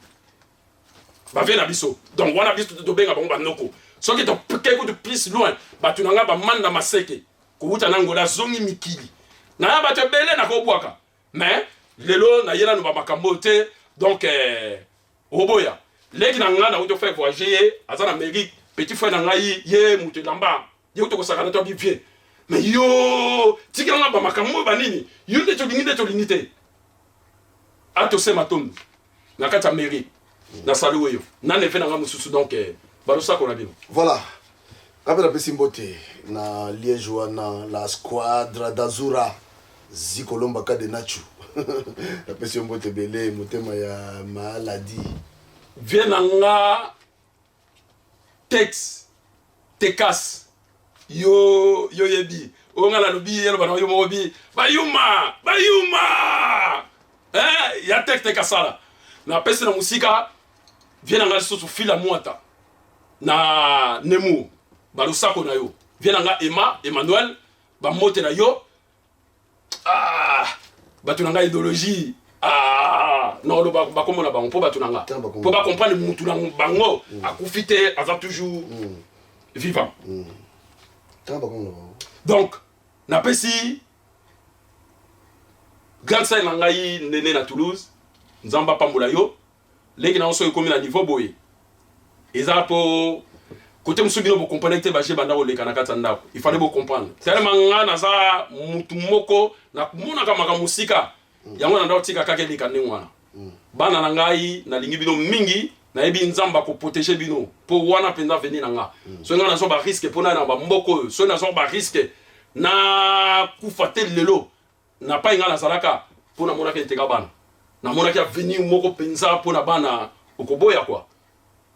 A: bavieux na biso. Donc wana biso tobenga bango banoko. Soki toke kutu plus loin, bato na nga bamanda maseke kowuta na Ngola, azongi mikili naya, bato ebele nakobwaka. Mais lelo naye nanu bamakambo oyo te. Donc oboya leki na ngai, nauti ofaire voyager, ye aza na Amérique, petit frère na ngai, ye moto elamba, ye kutu kosakana to abi vieux. Mais yo tikela nga bamakambo oyo banini, yo nde tolingi, nde tolingi te. Atose matondo na kati ya Amérique, na salu oyo na neveu na ngai mosusu. Donc balosako na bino.
B: Voilà, ngape napesi mbote na Liège wana, la Squadra d'Azura, Zikolomba Kadenachu, napesi yo mbote ebele, motema ya maladi.
A: Vieux na nga Tex Tekas, yo yo yebi oyo nga nalobi, eloba na yo moko bi bayuma bayuma, eh, ya Tex Tekasala. Napesi na mosika vieux na nga lisusu Fila Mwata na Nemour, balosako na yo. Vieux na nga Emma Emmanuel, bambote na yo. Ah, bato na ngai idéologie, ah, non, oloba bakomona bango mpo bato na nga mpo bacomprendre mutu na bango akufi te, aza toujours vivant. Donc napesi grande sœur na ngai Nene na Toulouse, Nzambe apambola yo. Leki na yo, soki ekomi na niveau boye, eza mpo kote mosusu bino bocomprendre te. Baje banda koleka na kati ya ndako, il fallait bocomprendre tellement nga naza mutu moko namonaka makambo mosika. Yango na ndako tika kaka eleka ndenge wana. Bana na ngai, nalingi bino mingi, nayebi Nzambe akoprotéger bino, mpo wana mpenza avenir na nga. Soki nga nazwa barisque mpo na na bamboka oyo, soki nazwa barisque nakufa te lelo na pai nga nazalaka, mpo namonaki eteka bana, namonaki avenir moko mpenza mpo na bana okoboya quoi.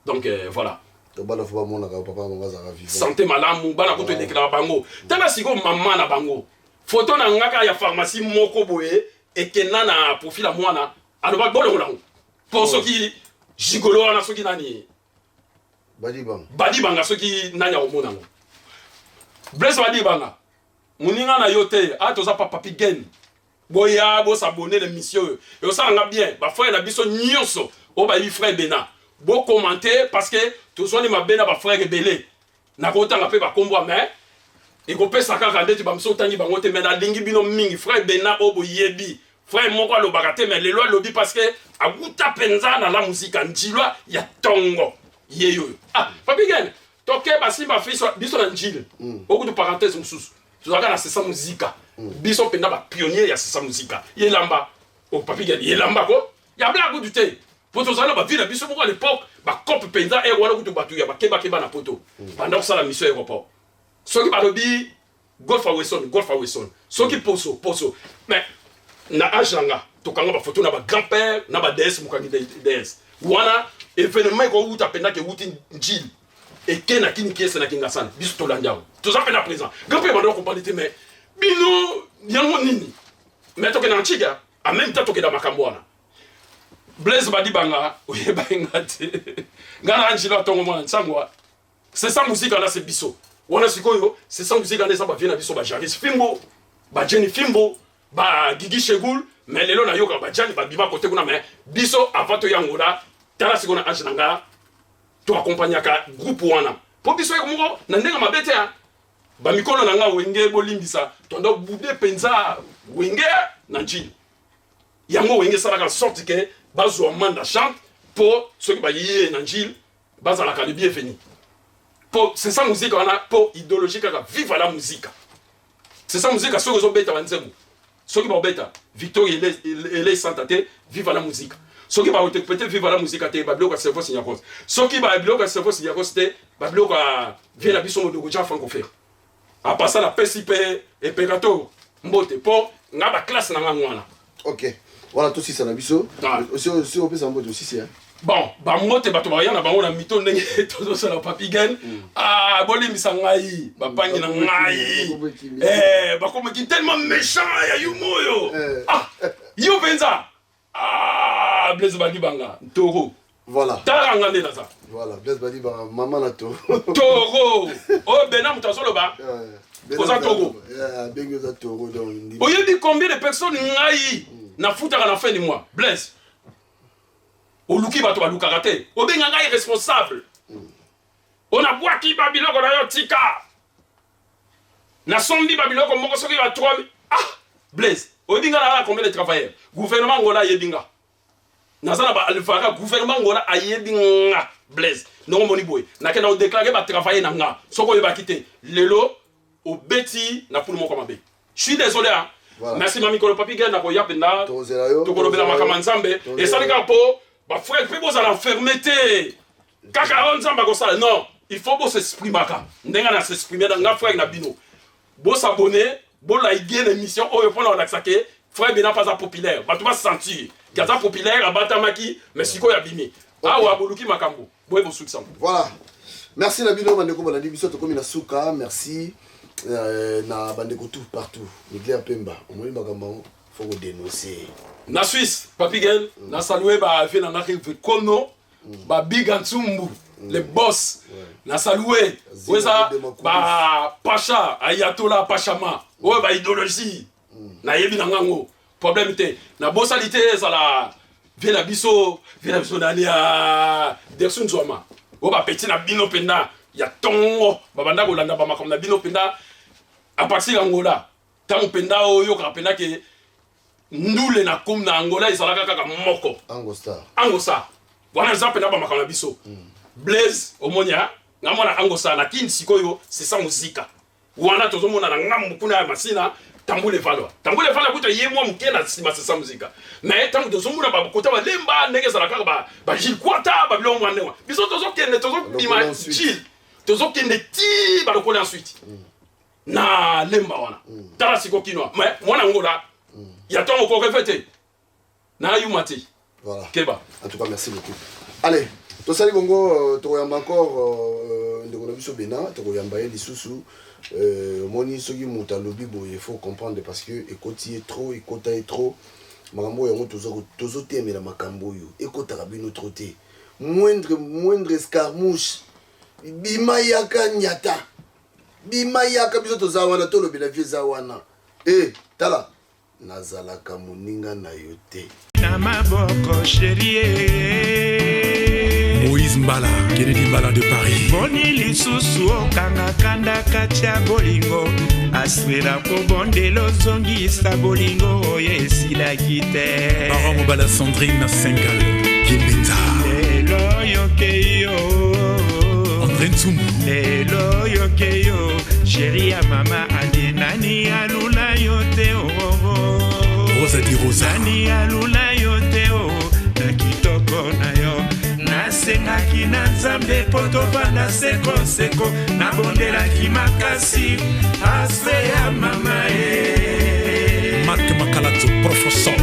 A: Donc voilà.
B: To bana fo bamonaka papa bango azalaka vivant.
A: Santé malamu, bana kutu elekelaka bango. Tala sikoyo mama na bango, foto na nga kaka ya pharmacie moko boye ekenda na profil ya mwana, aloba bolongola yango mpo soki. Gigolo wana soki nani?
B: Badibanga.
A: Badibanga soki nani akomona yango. Blaise Badibanga. Moninga na yo te, a toza pa Papi Gen. Boya bo s'abonner na émission oyo. Ekosala nga bien, ba frères na biso nyonso oyo bayebi frère Bena. Bo commenter parce que tozwani mabe na ba frères ebele. Nakotanga mpe bakombo mais ekopesa kaka ndeti bamosusu otangi bango te, mais nalingi bino mingi. Frère Bena oyo boyebi, frère moko alobaka te mais lelo alobi parce que awuta mpenza na la muzika njilwa ya tongo ye oyo. Ah, Papi Gen, toke basimba biso na njili. Okutu parenthèse mosusu. Tozalaka na Sesa Muzika. Biso mpenza ba pionnier ya Sesa Muzika. Yelamba, o Papi Gen, yelamba ko. Ya blague kutu te. Po tozala na ba vie na biso moko à l'époque, ba cope mpenza air wana kutu bato ya bakeba-keba na poto. Banda kosala mission aéroport. Soki balobi Golf Aweson, Golf Aweson. Soki poso, poso. Mais na âge na nga, tokanga ba photo na ba grand-père, na ba DS mokangi DS. Wana événement ekowuta mpenza ke wuti Njili. Eke na kini kiese na Kingasani, biso tolandi yango. Toza mpe na présent. Grand-père banda comprendre te mais bino yango nini? Mais tokenda na Ntshiga, en même temps tokenda makambo wana. Blaise Badibanga, oyeba nga te. Nga na Angela tongo mwana nsango. C'est ça musique là c'est biso. Wana sikoyo, c'est ça musique là ça ba vieux na biso ba Jaris Fimbo, ba Jenny Fimbo, ba Gigi Chegoul, mais lelo na yoka ba Jani ba bima côté kuna mais biso avant to yangola, tala sikoyo na âge na nga to accompagnaka groupe wana. Po biso yeko moko na ndenga mabete ya ba mikolo na nga wenge bolimbisa, tondo bude penza wenge na njili. Yango wenge salaka sorte que bazwa manda chante po soki ba yie na njili bazalaka le bienvenu. Po c'est ça musique wana po idéologie kaka vive la musique. C'est ça musique soki ozobeta ba nzembo. Soki ba obeta Victor ele santa te vive la musique. Soki ba interpréter vive la musique te ba biloko ya cerveau signakos. Soki ba biloko ya cerveau signakos te ba biloko ya vie na biso modogo Jean Franco Fer. A passa na pesi pe imperator mbote po nga ba classe na nga ngwana.
B: OK. Voilà tout ça na biso. Aussi aussi opesa mbote aussi hein.
A: Bon, ba mbote bato baya na bango na mito ndenge tozosala Papi Gen. Ah, bolimbisa ngai, bapangi na ngai. Eh, bakomaki tellement méchant ya yumo oyo. Ah, yo penza. Ah, Blaise Badibanga, taureau.
B: Voilà.
A: Tala nga nde naza.
B: Voilà, Blaise Badibanga, maman na taureau.
A: Taureau. Oh, Bena moto azoloba. Oza taureau.
B: Bengi oza taureau donc.
A: Oyebi combien de personnes ngai nafutaka na fin du mois, Blaise. Oluki bato balukaka te. Obenga ngai responsable. Onabwaki ba biloko na yo tika. Nasombi ba biloko moko soki ba 3000. Ah, Blaise, oyebi nga na combien de travailleurs? Gouvernement Angola ayebi nga. Naza na ba alvara, gouvernement Angola ayebi nga, Blaise. Ndongo moni boye. Nakenda ko déclarer ba travailleurs na nga. Soko oyebaki te. Lelo obeti na poule moko mabe. Je suis désolé hein.
B: Voilà.
A: Merci mami kolo papi gena ko yape na.
B: Tozela yo.
A: Tokolobela makambo Nzambe. Esali kaka po ba frère pe bozala enfermé te. Kaka oyo Nzambe akosala. Non, il faut bo s'exprimaka. Ndenge na s'exprimer na nga frère na bino. Bo s'abonner, bo liker l'émission oyo pona olakisa ke frère Bena pas populaire. Bato ba sentir. Kaza populaire abatamaki mais sikoyo abimi. Awa boluki makambo. Boye bosukisa.
B: Voilà. Merci na bino bandeko balandi biso tokomi na suka. Merci na bandeko tout partout. Migler Pemba, omoni makambo yango faut ko dénoncer.
A: Na Suisse, Papi Gen, na saluer ba vie na ngaki Kono, ba Big Ntsumbu, les boss. Na saluer weza ba Pacha, Ayatollah Pachama, oyo ba idéologie. Na yebi na ngango. Problème te. Na bosali te ezala vie na biso, vie na biso nani ya Dersu Nzwama. Oyo ba petit na bino penda ya tongo, ba banda kolanda ba makambo na bino penda à partir ya Angola. Tango penda oyo kaka penda ke ndule na kum na Angola ezalaka kaka moko.
B: Angostar.
A: Angostar. Wana eza penda ba makambo na biso. Blaise omonia nga mwana Angostar na Kin sikoyo c'est ça muzika. Wana tozomona na ngambu kuna ya Masina Tambule Valwa. Tambule Valwa kuta ye mwa moke na sima c'est ça muzika. Mais tango tozomona ba kota ba lemba ndenge ezalaka kaka ba Gilles Kwata ba biloko mwa ndenge. Biso tozokende tozobima Gilles. Tozokende ti ba lokola ensuite. Na lemba wana. Tala siko kinwa. Mais mwana Angola ya tongo ko rêver te. Na yuma te.
B: Voilà.
A: Keba.
B: En tout cas, merci beaucoup. Allez, tosali bongo tokoyamba encore ndeko na biso Bena, tokoyamba ye lisusu. Omoni soki moto alobi boye, faut comprendre parce que ekoti ye trop, ekota ye trop. Makambo oyo yango tozotemela makambo oyo ekotaka bino trop te. Moindre moindre escarmouche, bima yaka nyata, bima yaka, biso toza wana, tolobela vie eza wana. E tala, nazalaka moninga na yo te.
K: Na maboko chérie.
J: Moïse Mbala, Kennedy Mbala de Paris.
K: Boni lisusu okanga kanda kati ya bolingo, aswela kobondela ozongisa bolingo oyo esilaki te.
J: Baron Mobala Sandrine na Sengal, Kimbenza.
K: Lelo oyoke yo.
J: André Ntsumbu.
K: Lelo oyoke yo chéri ya mama adi, nani alula yo te oo?
J: Rosa di Rosa.
K: Nani alula yo te o na kitoko na yo? Nasengaki na Nzambe mpo tovanda sekoseko, nabondelaki makasi ase ya mama e.
J: Marc Makalato, professeur.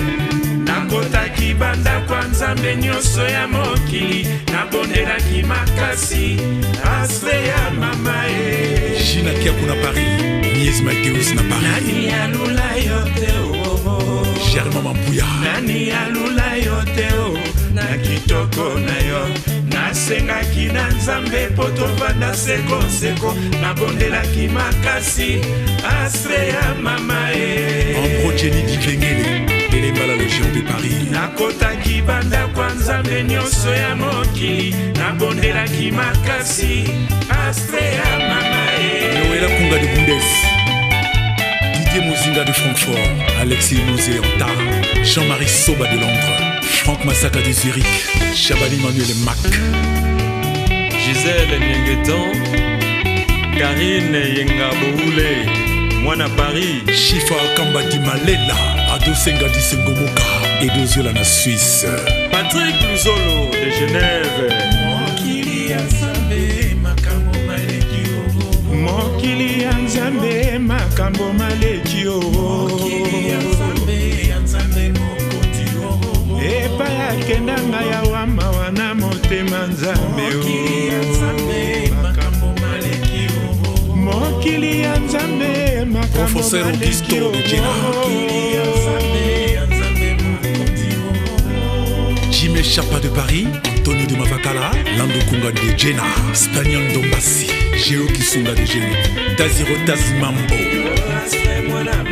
K: Nakotaki bandako ya Nzambe nyonso ya mokili, nabondelaki makasi ase ya mama e.
J: Gina Kiakou na Paris. Mies Mateus na Paris.
K: Nani alula yo te o?
J: Germain Mampuya.
K: Nani alula yo te o na kitoko na yo? Nasengaki na Nzambe mpo tovanda sekoseko, nabondelaki makasi asre ya mama e.
J: Ambro Jenny Dikengele. Télé Mbala le géant de Paris.
K: Nakotaki bandako ya Nzambe nyonso ya mokili, nabondelaki makasi astre ya mama e.
J: Noëlla Kunga de Bundes. Didier Mozinga de Francfort. Alexis Mouzé Anta. Jean-Marie Soba de Londres. Franck Masaka de Zurich. Chabani Manuel Mac.
L: Gisèle Niengetan, Karine Yenga Boule, Mwana Paris.
J: Chifa Kamba di Malela. Ado Senga di Sengomoka. Edo na Suisse.
L: Patrick Luzolo de Genève.
K: Mokili ya Nzambe makambo maleki o, mokili ya Nzambe makambo maleki o, mokili ya Nzambe ya Nzambe mokonzi o, epai akenda ngai awa mawa na motema Nzambe o, mokili ya Nzambe makambo maleki o, mokili ya Nzambe makambo
J: Professeur
K: maleki
J: Augusto
K: o,
J: de Jena.
K: Mokili ya Nzambe ya Nzambe mokonzi o.
J: Jimé Chapa de Paris, Antonio de Mavakala, Lando Kunga de Jena, Spaniel Dombassi, Géo Kisunga de Gênes, Taziro Tazimambo.
K: Astre mwana.